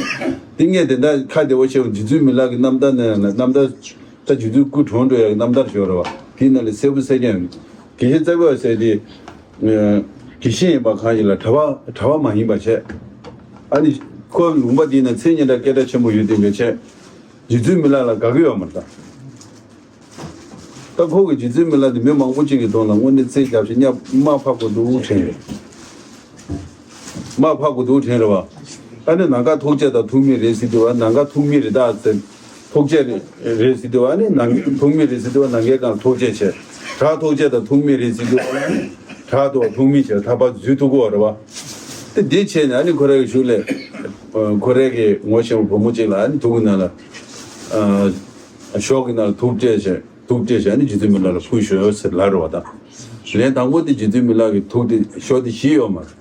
འདི་ངས་དེ་འདྲ་ཁ་བདེ་བོ་བྱས། རྗེ་བཙུན་མི་ལ་གི་རྣམ་ཐར་ནས་རྣམ་ཐར། ད་རྗེ་བཙུན་སྐུ་གྲོངས་འགྲོ་ཡ་གི་རྣམ་ཐར་ཤོད་རེད་བ། དེའི་ནང་ལ་གསལ་པོ་གསལ་རྐྱང་ཡོད། དགེ་བཤེས་རྩ་བོ་ཟེར་དེ། དགེ་བཤེས་ཡིན་པ་གང་ཡིན་ལ་གྲྭ་པ་གྲྭ་པ་མ་ཡིན་པ་བྱས། ཨ་ནི། ཁོ་ལུང་པ་འདི་ན་མཚན་སྙན་གྲགས་སྐད་གྲགས་ཆེན་པོ་ཡོད་དེ་འདྲ་བྱས། རྗེ་བཙུན་མི་ལ་ལ་དགའ་གི་ཡོད་མ་རེད་ད། ད་ཁོ་གི་རྗེ་བཙུན་མི་ལ་དེ་མི་མང་པོ་གཅིག་གི་གདོང་ལ་དངོས་གནས་རྩེ་རྒྱབ་ཞིག་གཉའ་དམག་ཕབ་དགོས་འདུག་དྲན་རེད། དམག་ཕབ་དགོས་འདུག་དྲན་རེད་བ། ཨ་ནི་ནམ་མཁའ་ཐོག་བཅད་དང་ཐོགས་མེད་རེད་ཟེར་དུས་བ། ནམ་མཁའ་ཐོགས་མེད་རེད་ད་ཟེར། ཐོག་བཅད་རེད་ཟེར་དུས་བ། ཨ་ནི་ནམ་ཐོགས་མེད་རེད་ཟེར་དུས་བ། ནམ་མཁའི་སྒང་ཐོག་བཅད་བྱས། བྲག་ཐོག་བཅད་དང་ཐོགས་མེད་རེད་ཟེར་དུས་བ། བྲག་ཐོག་ཐོགས་མེད་བྱས་ཐག་པ་འཛུལ་ཐུབ་ཀྱི་རེད་བ། དེ་འདི་བྱས་ནས་ཨ་ནི་ཁོ་རའི་གཞུག་ལས། ཁོ་རའི་གི་ངོ་ཤེས་པ་བུ་མོ་གཅིག་ལ་ཨ་ནི་ཐུག་གི་ན་ལ། ཨ། ཞོགས་ཀྱི་ནང་ལ་ཐུག་སྤྲད་བྱས། ཐུག་སྤྲད་བྱས་ཨ་ནི་རྗེ་བཙུན་མི་ལ་ལ་ཕུལ་ཤོག་ཟེར་ལབ་རེད་བ་ད། ལན་དང་པོ་དེ་རྗེ་བཙུན་མི་ལ་གི་ཐུག་དེ་ཞོགས་དེ་བཞེས་ཡོད་མ་རེད།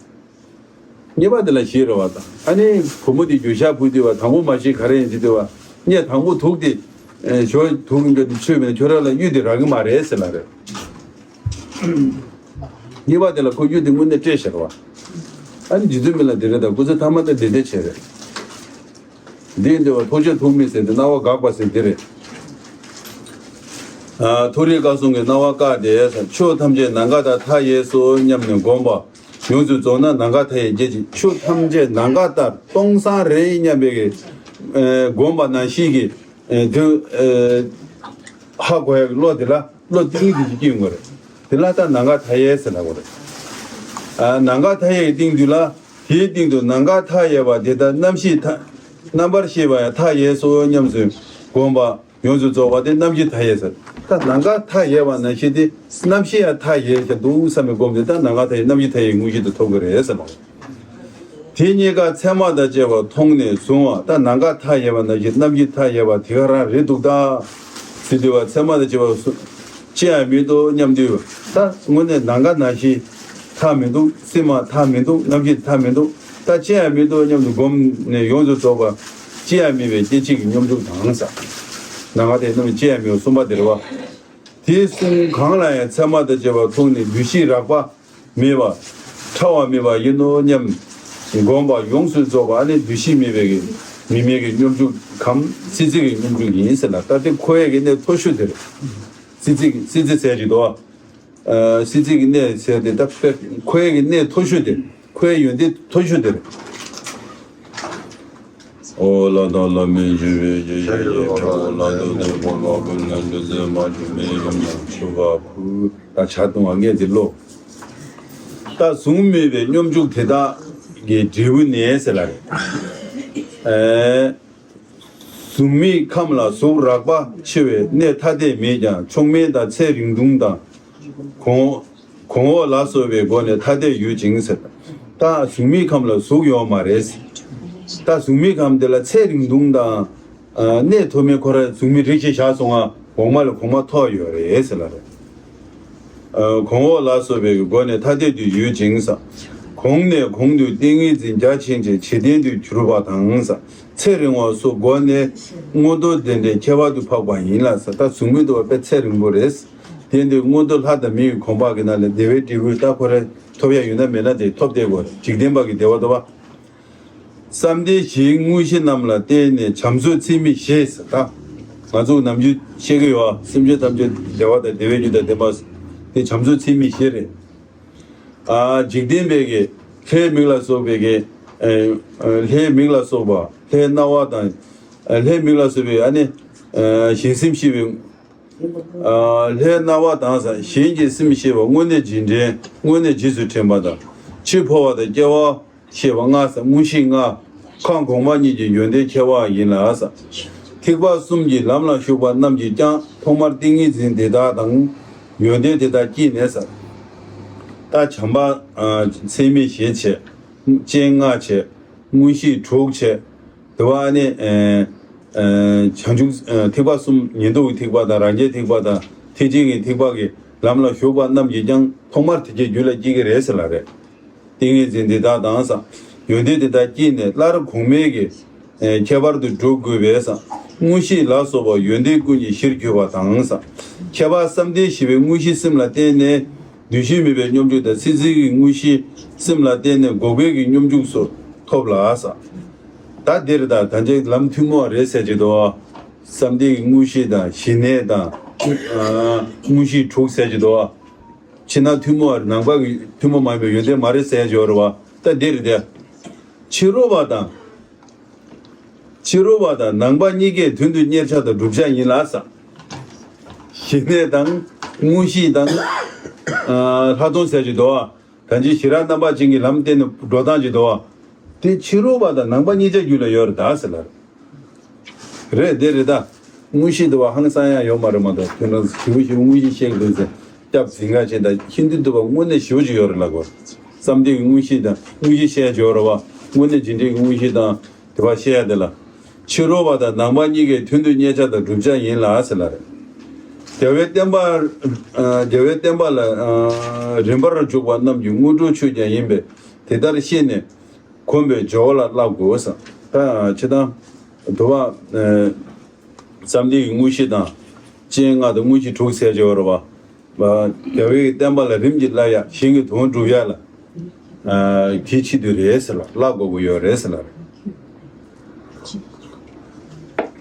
གཉིས་པ་དེ་ལ་བཞེས་རེད་བ་ད། ཨ་ནི་བུ་མོ་དེ་རྒྱུ་ཞགས་ཕུལ་དུས་བ། དང་པོ་མ་བཞེས་ག་རེ་ཡིན་ཟེར་དུས་བ། ངས་དང་པོ་ཐུག་དེ། ཞོགས་ཐུག་གི་འདི་ཆོས་མེད། ཁྱོད་རང་ལ་གཡུ་དེ་རག་གི་མ་རེད་ཟེར་ལབ་རེད། གཉིས་པ་དེ་ལ་ཁོ་གཡུ་དེ་དངོས་གནས་སྤྲད་ཤག་བ། ཨ་ནི་རྗེ་བཙུན་མི་ལ་དེ་རེད་ད། སྐུ་ཚེ་ཐ་མ་ད་དེ་འདྲ་བྱས་རེད། འདི་འདི་བ་ཐོག་བཅད་ཐོགས་མེད་ཟེར་དེ་སྣང་བ་འགག་པ་ཟེར་དེ་རེད། ཨ། མཐོ་རིས་བཀའ་སྲུང་གི་སྣང་བ་བཀག་སྟེ། ཆོས་ཐམས་ཅད་ནམ་མཁའ་ལྟར་མཐའ་ཡས་སོ་སྙམ་ནས་བསྒོམ་པ་ཡོངས་སུ་རྫོགས་ན་ནམ་མཁའ་མཐའ་ཡས་སྐད་ཅིག་ཆོས་ཐམས་ཅད་ནམ་མཁའ་ལྟར་སྟོང་སང་རེད་སྙམ་པའི་གི། ཨེ། བསྒོམ་པ་ནང་བཞིན་གྱི། ཨེ། དེ། ཨེ། ཧ་གོ་ཡ་གི་བློ་དེ་ལ། བློ་གཏིང་དེ་ཅིག་སྐྱེ་ཡོང་གི་རེད། དེ་ལ་ད་ནམ་མཁའ་མཐའ་ཡས་ཟེར་ལབ་དགོས་རེད། ཨ། ནམ་མཁའ་མཐའ་ཡས་ཀྱི་སྟེང་དུ་ལ། དེའི་སྟེང་དུ་ནམ་མཁའ་མཐའ་ཡས་པ་དེ་ལྟར་རྣམ་ཤེས་མཐའ། རྣམ་པར་ཤེས་པ་ཡང་མཐའ་ཡས་སོ་སྙམ་སེམས་བསྒོམ་པ་ཡོངས་སུ་རྫོགས་པ་དེ་རྣམ་ཤེས་མཐའ་ཡས་ཟེར། ད་ནམ་མཁའ་མཐའ་ཡས་པ་ནང་བཞིན་དེ་རྣམ་ཤེས་ཡང་མཐའ་ཡས་ཀྱང་འདུག་བསམ་པའི་སྒོམ་དེ་ད་ནམ་མཁའ་མཐའ་ཡས་རྣམ་ཤེས་མཐའ་ཡས་དངོས་གཞི་དུ་ཐོབ་ཀྱི་རེད་ཟེར་ལ། དེ་གཉིས་ཀ་མཚན་མ་དང་བཅས་པ་མཐོང་ནས་བཟུང་བ། ད་ནམ་མཁའ་མཐའ་ཡས་པ་ནང་བཞིན་རྣམ་ཤེས་མཐའ་ཡས་པ་དེ་ག་རང་རེད་འདུག་ད་ཟེར་དུས་བ། མཚན་མ་དང་བཅས་པ་སུ་ཅི་ཡང་མི་འདུག་སྙམ་དུས། ད་དངོས་གནས་ནམ་མཁའ་ནང་བཞིན་མཐའ་མི་འདུག་སེམས་མ་མཐའ་མི་འདུག་རྣམ་ཤེས་མཐའ་མི་འདུག་ད་ཅི་ཡང་མི་འདུག་སྙམ་དུ་བསྒོམས་ནས་ཡོངས་སུ་རྫོགས་པ་ཅི་ཡང་མེད་པའི་སྐྱེ་མཆེད་ཀྱི་སྙོམས་འཇུག་དང་ཟེར། ནམ་མཁའ་དེ་རྣམ་ཅི་ཡང་མེད་པ་གསུམ་པ་དེ་རེད་བ། དེ་གསུམ་གང་ལ་ཡང་མཚན་མ་དང་བཅས་པ་མཐོང་ནས་འདུ་ཤེས་རགས་པ་མེད་པ། ཕྲ་བ་མེད་པ་ཡིན་ནོ་སྙམ། བསྒོམ་པ་ཡོངས་སུ་རྫོགས་པ་ཨ་ནི་འདུ་ཤེས་མེད་པའི་གི་མི་མེད་ཀྱི་སྙོམས་འཇུག་གམ་སྲིད་རྩེ་གི་སྙོམས་འཇུག་ཡིན་ཟེར་ལ། ད་དེ་ཁོ་ཡས་ཀྱི་གནས་མཐོ་ཤོས་དེ་རེད། སྲིད་རྩེ་གི་སྲིད་རྩེ་ཟེར་གྱི་འདུག་ཨ། སྲིད་རྩེ་གི་གནས་ཟེར་དེ་ད་དཔེ་ཁོ་ཡས་ཀྱི་གནས་མཐོ་ཤོས་དེ། ཁོའི་ཡོན་ཏན་མཐོ་ཤོས་དེ་རེད། ཨོ་ལ་དྭགས་བླ་མའི་ཞུ་བའི་ཞུ་ཡ་ཡི་ཁྲ་བོ་ལ་དྭགས་དེ་ཕོ་ལ་ཀུན་ལ་འདུ་འཛི་མ་བྱུང་མེ་ཡོམ་ཡོམ་ཆུ་བ་ཕུ། ད་ཆ་གཏོང་བ་ངས་དེ་ལོ། ད་གཟུགས་མེད་པའི་སྙོམས་འཇུག་དེ་དག་གི་འབྲས་བུ་ནས་ཟེར་ལ་རེད། ཨེ། གཟུགས་མེད་ཁམས་ལ་གཟུགས་རགས་པ་ཆེ་བས་གནས་ཐ་དད་མེད་ཀྱང་མཆོག་དམན་དང་ཚད་རིང་ཐུང་དང་། གོང་། གོང་འོག་ལ་སོགས་པའི་སྒོ་ནས་ཐ་དད་ཡོད་ཅིང་ཟེར། ད་གཟུགས་མེད་ཁམས་ལ་གཟུགས་ཡོད་མ་རེད། ད་གཟུགས་མེད་ཁམས་དེ་ལ་ཚད་རིང་ཐུང་དང་། ཨ། གནས་མཐོ་དམན་ཁོ་ར་གཟུགས་མེད་རིགས་ཤེས་བཞག་སོང་ང་གོང་མ་ལས་གོང་མ་མཐོ་ཡོད་རེད་ཟེར་ལ་རེད། ཨ། གོང་འོག་ལ་སོགས་པའི་སྒོ་ནས་ཐ་དད་དུ་ཡོད་ཅིང་ཟེར། གོང་ནས་གོང་དུ་ཏིང་ངེ་འཛིན་རྒྱ་ཆེན་ཅིང་ཇེ་བརྟན་དུ་གྱུར་པ་དང་ཟེར། ཚད་རིང་བ་སོགས་སྒོ་ནས་མངོན་མཐོ་དེ་འདྲའི་ཁྱད་པར་དུ་འཕགས་པ་ཡིན་ལ་ཟེར། ད་གཟུགས་མེད་དུ་བ་དཔེ་ཚད་རིང་པོ་རེད། དེ་འདི་མངོན་མཐོ་ལྷ་དང་མི་ཡི་གོ་འཕང་གི་ནང་ལས་བདེ་བའི་འབྲས་བུ་ད་ཁོ་རེ་ཐོབ་ཡ་ཡོད་ན་མེད་ན་དེ་ཐོབ་བསྡད་དགོས་རེད། འཇིག་རྟེན་པ་གི་བདེ་བ་ཐོབ་པ། བསམ་གཏན་བཞིའི་དངོས་གཞི་རྣམས་ལ་བརྟེན་ནས་བྱམས་སོགས་ཚད་མེད་བཞི་ཟེར། ད་ང་ཚོ་ནམ་རྒྱུན་བཤད་ཀྱི་ཡོད་ཨ། སེམས་ཅན་ཐམས་ཅད་བདེ་བ་དང་བདེ་བའི་རྒྱུ་དང་ལྡན་པ་དེ་བྱམས་སོགས་ཚད་མེད་བཞི་རེད། ཨ། འཇིག་རྟེན་པའི་གི་ལྷའི་མིག་ལ་སོགས་པའི་གི། ཨ། ལྷའི་མིག་ལ་སོགས་པ་ལྷའི་རྣ་བ་དང་། ཨ། ལྷའི་མིག་ལ་སོགས་པའི་ཨ་ནི། གཞན་སེམས་ཤེས་པའི། ལྷའི་རྣ་བ་དང་། གཞན་གྱི་སེམས་ཤེས་པ་དངོས་གནས་རྗེས་དྲན། དངོས་གནས་རྗེས་སུ་དྲན་པ་དང་། ཕྱིར་འཕོ་བ་དང་སྐྱེ་བ་ཤེས་པ་ལྔ། མངོན་ཤེས་ལྔ། ཁམས་གོང་མ་གཉིས་ཀྱི་ཡོན་ཏན་ཁྱད་པར་ཡིན་ལ། ཐེག་པ་གསུམ་གྱི་ལམ་ལ་ཞུགས་པ་རྣམས་ཀྱིས་ཀྱང་ཐོག་མར་ཏིང་ངེ་འཛིན་དེ་དག་དང་ཡོན་ཏན་དེ་དག་བསྐྱེད་ནས། ད་བྱམས་པ་ཚད་མེད་བཞི་བྱས། སྤྱན་ལྔ་བྱས། མངོན་ཤེས་དྲུག་བྱས། དེ་བ་ནི། བྱང་ཆུབ་ཐེག་པ་གསུམ། ཉན་ཐོས་ཀྱི་ཐེག་པ་དང་། རང་རྒྱལ་ཐེག་པ་དང་། ཐེག་ཆེན་གྱི་ཐེག་པ་གི་ལམ་ལ་ཞུགས་པ་རྣམས་ཀྱིས་ཀྱང་ཐོག་མར་དེ་སྐད་རྒྱུད་ལ་སྐྱེ་གི་རེད་ཟེར་ལ་རེད། ཏིང་ངེ་འཛིན་འདི་དག་དང་། ཡོན་ཏན་དེ་དག་བསྐྱེད་ནས་སླར་གོང་མའི་གི། ཁྱད་པར་དུ་སྒྲུབ་དགོས་པས། མངོན་ཤེས་ལ་སོགས་པ་ཡོན་ཏན་ཀུན་གྱི་གཞིར་གྱུར་པ་དང་། ཁྱད་པར་བསམ་གཏན་བཞི་པའི་མངོན་ཤེས་སེམས་ལ་བརྟེན་ནས་འདུ་ཤེས་མེད་པའི་སྙོམས་འཇུག་དང་། སྲིད་རྩེའི་གི་མངོན་ཤེས་སེམས་ལ་བརྟེན་ནས་འགོག་པའི་གི་སྙོམས་འཇུག་སོགས་ཐོབ་ལ། ད་འདིར་ད་ད་ཅིག་ལམ་ཐུན་མོང་བ་རེད་ཟེར་གྱི་འདུག། བསམ་གཏན་གྱི་མངོན་ཤེས་དང་། ཞི་གནས་དང་། མངོན་ཤེས་དྲུག་ཟེར་གྱི་འདུག། ཕྱི་ནང་ཐུན་མོང་བ་རེད། ནང་པ་གི་ཐུན་མོང་མ་ཡིན་པའི་ཡོན་ཏན་མ་རེད་ཟེར་གྱི་ཡོད་རེད་བ། ད་འདིར་དེ། ཕྱི་རོལ་པ་དང་། ཕྱི་རོལ་པ་དང་ནང་པ་གཉིས་ཀའི་དོན་དུ་གཉེར་བྱ་དང་བསྒྲུབ་བྱ་ཡིན་ལ། ཞི་གནས་དང་། མངོན་ཤེས་དང་། ལྷག་མཐོང་ཟེར་གྱི་འདུག། ད་ཅི་ཞི་རགས་རྣམ་པ་ཅན་གྱི་ལམ་བསྟན་ནས་འགྲོ་སྟངས་ཀྱི་འདུག་བ། དེ་ཕྱི་རོལ་པ་དང་ནང་པ་གཉིས་ཆ་རྒྱུད་ལ་ཡོད་རེད་ད་ཟེར་ལ། རེད་དེ་རེད་ད། མངོན་ཤེས་འདུག་བ་ཧང་སང་ཡང་ཡོད་མ་རེད་མ་གཏོགས། དོན་དག་ཞི་བ་ཞི་བ་མངོན་ཤེས་བཤད་ཀྱི་འདུག་ཟེར་སྐྱབས་འཛིན་ག་བྱེད་ད། ཤིན་ཏུ་འདུག་བ་དངོས་གནས་ཞི་བ་ཅིག་ཡོད་རེད་ལ་གོ། བསམ་གཏན་གྱི་མངོན་ཤེས་དང་མངོན་ཤེས་བཤད་ཀྱི་ཡོད་རེད་བ། དངོས་གནས་རྗེས་དྲན་གྱི་མངོན་ཤེས་དང་དེ་བ་བཤད་ཡ་དེ་ལ། ཕྱི་རོལ་པ་དང་ནང་པ་གཉིས་ཀའི་དོན་དུ་གཉེར་བྱ་དང་བསྒྲུབ་བྱ་ཡིན་ལ་ཟེར་ལ་རེད། རྒྱལ་བའི་བསྟན་པ། རྒྱལ་བའི་བསྟན་པ་ལ་རིམ་པར་འཇུག་པ་རྣམས་ཀྱི་སྔོན་འགྲོའི་ཆོས་ཀྱང་ཡིན་པས། དེ་ལྟར་ཤེས་ནས་གོམས་པའི་སྦྱོར་བ་ལ་བསླབ་དགོས་ཟེར། ད་ཕྱི་དང་། དུ་བ། བསམ་གཏན་གྱི་མངོན་ཤེས་དང་། སྤྱན་ལྔ་དང་མངོན་ཤེས་དྲུག་ཟེར་གྱི་ཡོད་རེད་བ། རྒྱལ་བའི་བསྟན་པ་ལ་རིམ་གྱིས་བསླབ་ཡ། གཞན་གྱི་དོན་སྒྲུབ་ཡ་ལ། དེའི་ཆེད་དུ་རེད་ཟེར་ལ་བསླབ་དགོས་ཀྱི་ཡོད་རེད་ཟེར་ལ་རེད།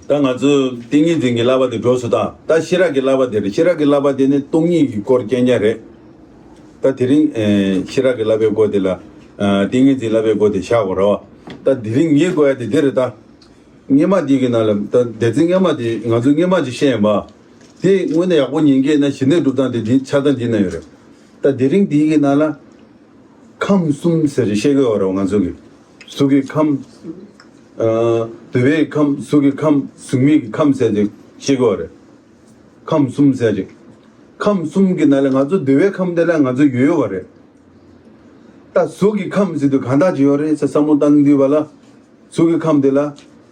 ད་ང་ཚོས་ཏིང་ངེ་འཛིན་གྱི་བསླབ་པ་དེ་འགྲོ་སོང་ད། ད་ཤེས་རབ་ཀྱི་བསླབ་པ་དེ་རེད། ཤེས་རབ་ཀྱི་བསླབ་པ་དེ་ནི་སྟོང་ཉིད་ཀྱི་སྐོར་རྐྱང་རྐྱང་རེད། ད་དེ་རིང་ཤེས་རབ་ཀྱི་བསླབ་པའི་སྐོར་དེ་ལ། ཏིང་ངེ་འཛིན་བསླབ་པའི་སྐོར་དེ་བཞག་དགོས་རེད་བ། ད་དེ་རིང་ངས་གོ་ཡ་དེ་དེ་རེད་ད། སྔོན་མ་དེ་གི་ནང་ལ་ད་སྡེ་ཚན་སྔོན་མ་དེ་ང་ཚོ་སྔོན་མ་ཅིག་བཤད་ཡིན་པ། དེ་དངོས་གནས་ཡག་པོ་ཉན་གྱི་ན་ཞི་གནས་སྒྲུབ་སྟངས་དེ་འདི་ཆ་ཚང་འདི་ན་ཡོད་རེད། ད་དེ་རིང་དེ་གི་ནང་ལ་ཁམས་གསུམ་ཟེར་ཞིག་བཤད་གི་ཡོད་རེད་ང་ཚོ་གི། གཟུགས་ཀྱི་ཁམས། འདོད་པའི་ཁམས། གཟུགས་ཀྱི་ཁམས། གཟུགས་མེད་ཀྱི་ཁམས་ཟེར་ཅིག་བཤད་གི་ཡོད་རེད། ཁམས་གསུམ་ཟེར་ཅིག། ཁམས་གསུམ་གི་ནང་ལ་ང་ཚོ་འདོད་པའི་ཁམས་དེ་ལ་ང་ཚོ་ཡོད་ཡོད་པ་རེད། ད་གཟུགས་ཀྱི་ཁམས་ཟེར་དུས་གང་དག་ཅིག་ཡོད་རེད་ཟེར་བསམ་བློ་བཏང་དུས་བ་ལ། གཟུགས་ཀྱི་ཁམས་དེ་ལ་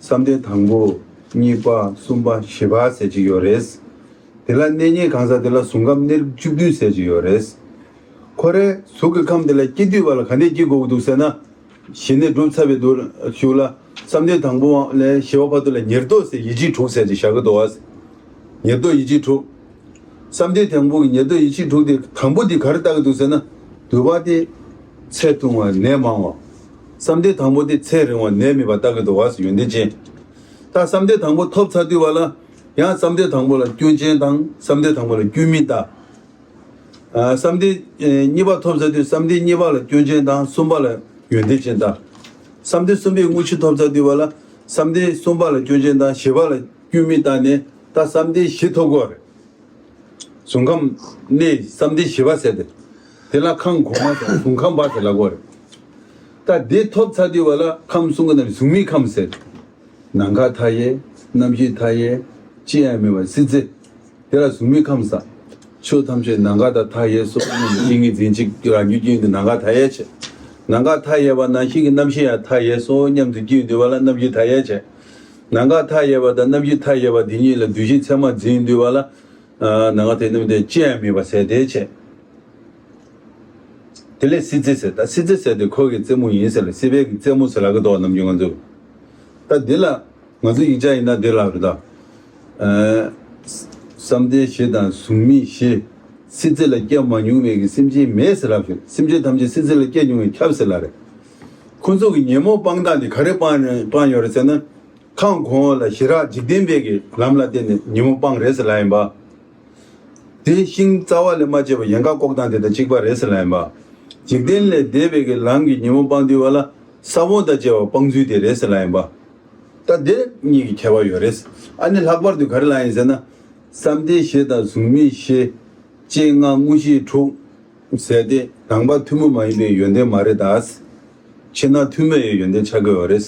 བསམ་གཏན་དང་པོ། གཉིས་པ། གསུམ་པ། བཞི་པ་ཟེར་གྱི་ཡོད་རེད། དེ་ལ་གནས་ཉེ་གང་ཟག་དེ་ལ་གཟུགས་ཁམས་གནས་བཅུ་བདུན་ཟེར་གྱི་ཡོད་རེད། ཁོ་རེ་གཟུགས་ཀྱི་ཁམས་དེ་ལ་སྐྱེ་དུས་བ་ལ་ག་འདྲས་སྐྱེ་དགོས་ཀྱི་འདུག་ཟེར་ན། ཞི་གནས་གྲུབ་ཚར་བའི་དུས་ཤུགས་ལ་བསམ་གཏན་དང་པོ་ལས་བཞི་པ་བར་དུ་ལ་ཉེར་བསྡོགས་ཟེར་ཡིད་ཆེས་དྲུག་ཟེར་གྱི་བཞག་གི་འདུག་བ། ཉེར་བསྡོགས་ཡིད་ཆེས་དྲུག། བསམ་གཏན་དང་པོ་གི་ཉེར་བསྡོགས་ཡིད་ཆེས་དྲུག་དེ་དང་པོ་དེ་ག་རེ་ལྟ་གི་འདུག་ཟེར་ན། དུས་བ་དེ་ཚེ་ཐུང་བ་ནད་མང་བ། བསམ་གཏན་དང་པོ་དེ་ཚེ་རིང་བ་ནད་མེད་པ་ལྟ་གི་འདུག་བ་ཟེར་ཡོན་ཏན་ཅན། ད་བསམ་གཏན་དང་པོ་ཐོབ་ཚར་དུས་བ་ལ་ཡང་བསམ་གཏན་དང་པོ་ལ་སྐྱོན་ཅན་དང་བསམ་གཏན་དང་པོ་ལ་སྐྱོན་མེད་ལྟ། བསམ་གཏན་གཉིས་པ་ཐོབ་ཚར་དུས་བསམ་གཏན་གཉིས་པ་ལ་སྐྱོན་ཅན་དང་གསུམ་པ་ལ་ཡོན་ཏན་ཅན་ལྟ། བསམ་གཏན་གསུམ་པའི་དངོས་གཞི་ཐོབ་ཚར་དུས་བ་ལ་བསམ་གཏན་གསུམ་པ་ལ་སྐྱོན་ཅན་དང་བཞི་པ་ལ་སྐྱོན་མེད་ལྟ་ནས་ད་བསམ་གཏན་བཞི་ཐོབ་དགོས་རེད། གཟུགས་ཁམས་གནས་བསམ་གཏན་བཞི་པ་ཟེར་ཏེ། དེ་ལ་ཁམས་གོང་མ་ཟེར་གཟུགས་ཁམས་པ་ཟེར་ལབ་དགོས་རེད། ད་འདི་ཐོབ་ཚར་དུས་བ་ལ་ཁམས་གསུམ་གྱི་ནང་གཟུགས་མེད་ཁམས་ཟེར། ནམ་མཁའ་མཐའ་ཡས། རྣམ་ཤེས་མཐའ་ཡས། ཅི་ཡང་མེད་པ་སྲིད་རྩེ། དེ་ལ་གཟུགས་མེད་ཁམས་ཟེར། ཆོས་ཐམས་ཅད་ནམ་མཁའ་དང་མཐའ་ཡས་སོ། སྙམ་དུ་ཏིང་ངེ་འཛིན་གཅིག་རང་རྒྱུད་ཀྱི་ནམ་མཁའ་མཐའ་ཡས་བྱས། ནམ་མཁའ་མཐའ་ཡས་པ་ནང་བཞིན་གྱི་རྣམ་ཤེས་ཡང་མཐའ་ཡས་སོ་སྙམ་དུ་སྐྱེ་འདུས་པ་ལ་རྣམ་ཤེས་མཐའ་ཡས་བྱས། ནམ་མཁའ་མཐའ་ཡས་པ་དང་རྣམ་ཤེས་མཐའ་ཡས་པ་དེ་གཉིས་ལ་འདུ་ཤེས་མཚན་མ་འཛིན་འདུས་པ་ལ། ནམ་མཁའ་དེ་རྣམ་དེ་ཅི་ཡང་མེད་པ་ཟེར་དེ་བྱས། དེ་ལས་སྲིད་རྩེ་ཟེར། ད་སྲིད་རྩེ་ཟེར་དེ་ཁོ་གི་རྩེ་མོ་ཡིན་ཟེར་ལ། སྲིད་པའི་གི་རྩེ་མོ་ཟེར་ལབ་གི་འདུག་ནམ་རྒྱུན་ང་ཚོ། ད་འདི་ལ་ང་ཚོ་ཡིག་ཆ་ཡིན་ན་འདི་ལ་རེད་ད། བསམ་གཏན་བཞི་དང་གཟུགས་མེད་བཞི། སྲིད་རྩེ་ལ་སྐྱེ་མ་མྱོང་བའི་གི་སེམས་ཅན་མེད་ཟེར་ལབ་ཞིང་། སེམས་ཅན་ཐམས་ཅད་སྲིད་རྩེ་ལ་སྐྱེ་མྱོང་བས་ཁྱབ་ཟེར་ལབ་རེད། ཁོ་ཚོ་གི་ཉོན་མོངས་སྤང་སྟངས་དེ་ག་རེ་སྤང་སྤང་ཡོད་རེད་ཟེར་ན། ཁམས་གོང་འོག་ལ་ཞི་རགས་འཇིག་རྟེན་པའི་གི་ལམ་ལ་བརྟེན་ནས་ཉོན་མོངས་སྤང་རེད་ཟེར་ལབ་ཡིན་པ། དེ་ཤིང་རྩ་བ་ལས་མ་བཅད་པར་ཡན་ག་བཀོག་སྟངས་དེ་དང་གཅིག་པ་རེད་ཟེར་ལབ་ཡིན་པ། འཇིག་རྟེན་ལས་འདས་པའི་གི་ལམ་གྱི་ཉོན་མོངས་སྤང་དུས་བ་ལ་ས་བོན་དང་བཅས་པ་སྤང་ཚུལ་དེ་རེད་ཟེར་ལབ་ཡིན་པ། ད་དེ་གཉིས་ཀྱི་ཁྱད་པར་ཡོད་རེད། ཨ་ནི་ལྷག་པར་དུ་ག་རེ་ལབ་ཡིན་ཟེར་ན། བསམ་གཏན་བཞི་དང་གཟུགས་མེད་བཞི། སྤྱན་ལྔ་དངོས་གཞི་དྲུག་ཟེར་ཏེ། ནང་པ་ཐུན་མོང་མ་ཡིན་པའི་ཡོན་ཏན་མ་རེད་ད། ཕྱི་ནང་ཐུན་མོང་བའི་ཡོན་ཏན་ཆགས་ཀྱི་ཡོད་རེད།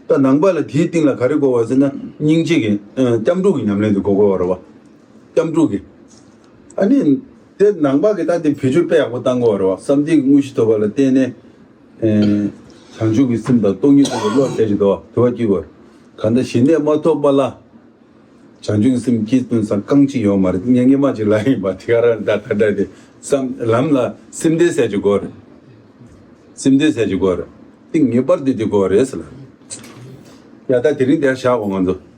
ད་ནང་པ་ལ་དེའི་སྟེང་ལ་ག་རེ་དགོས་པ་ཟེར་ན། སྙིང་རྗེ་གི་ཨ་སྐྱབས་འགྲོ་གི་ཉམས་ལེན་དེ་དགོས་ཀྱི་ཡོད་རེད་བ། སྐྱབས་འགྲོ་གི། ཨ་ནི་དེ་ནང་པ་གི་ད་དེ་བེད་སྤྱོད་དཔེ་ཡག་པོ་བཏང་དགོས་རེད་བ། བསམ་གཏན་གྱི་དངོས་གཞི་ཐོབ་པ་ལ་བརྟེན་ནས། ཨེ། བྱང་ཆུབ་ཀྱི་སེམས་དང་སྟོང་ཉིད་རྟོགས་པའི་བློ་ཟེར་གྱི་འདུག་བ། དུ་བ་སྐྱེ་དགོས། གང་ལྟར་ཞི་གནས་མ་ཐོབ་པ་ལ། བྱང་ཆུབ་ཀྱི་སེམས་སྐྱེས་ཐོན་ས་རྐང་གཅིག་ཡོད་མ་རེད། ངས་སྔོན་མ་ཅིག་ལབ་ཡིན་པ། དེ་ག་རང་ད་ད་ད་དེ་བསམ་ལམ་ལ་སེམས་གཏད་ཟེར་གྱི་དགོས་རེད། སེམས་གཏད་ཟེར་གྱི་དགོས་རེད། དེ་ངེས་པར་དུ་དེ་དགོས་རེད་ཟེར་ལ། ཡ་ད་དེ་རིང་དེར་བཞག་གོ་ང་ཚོ།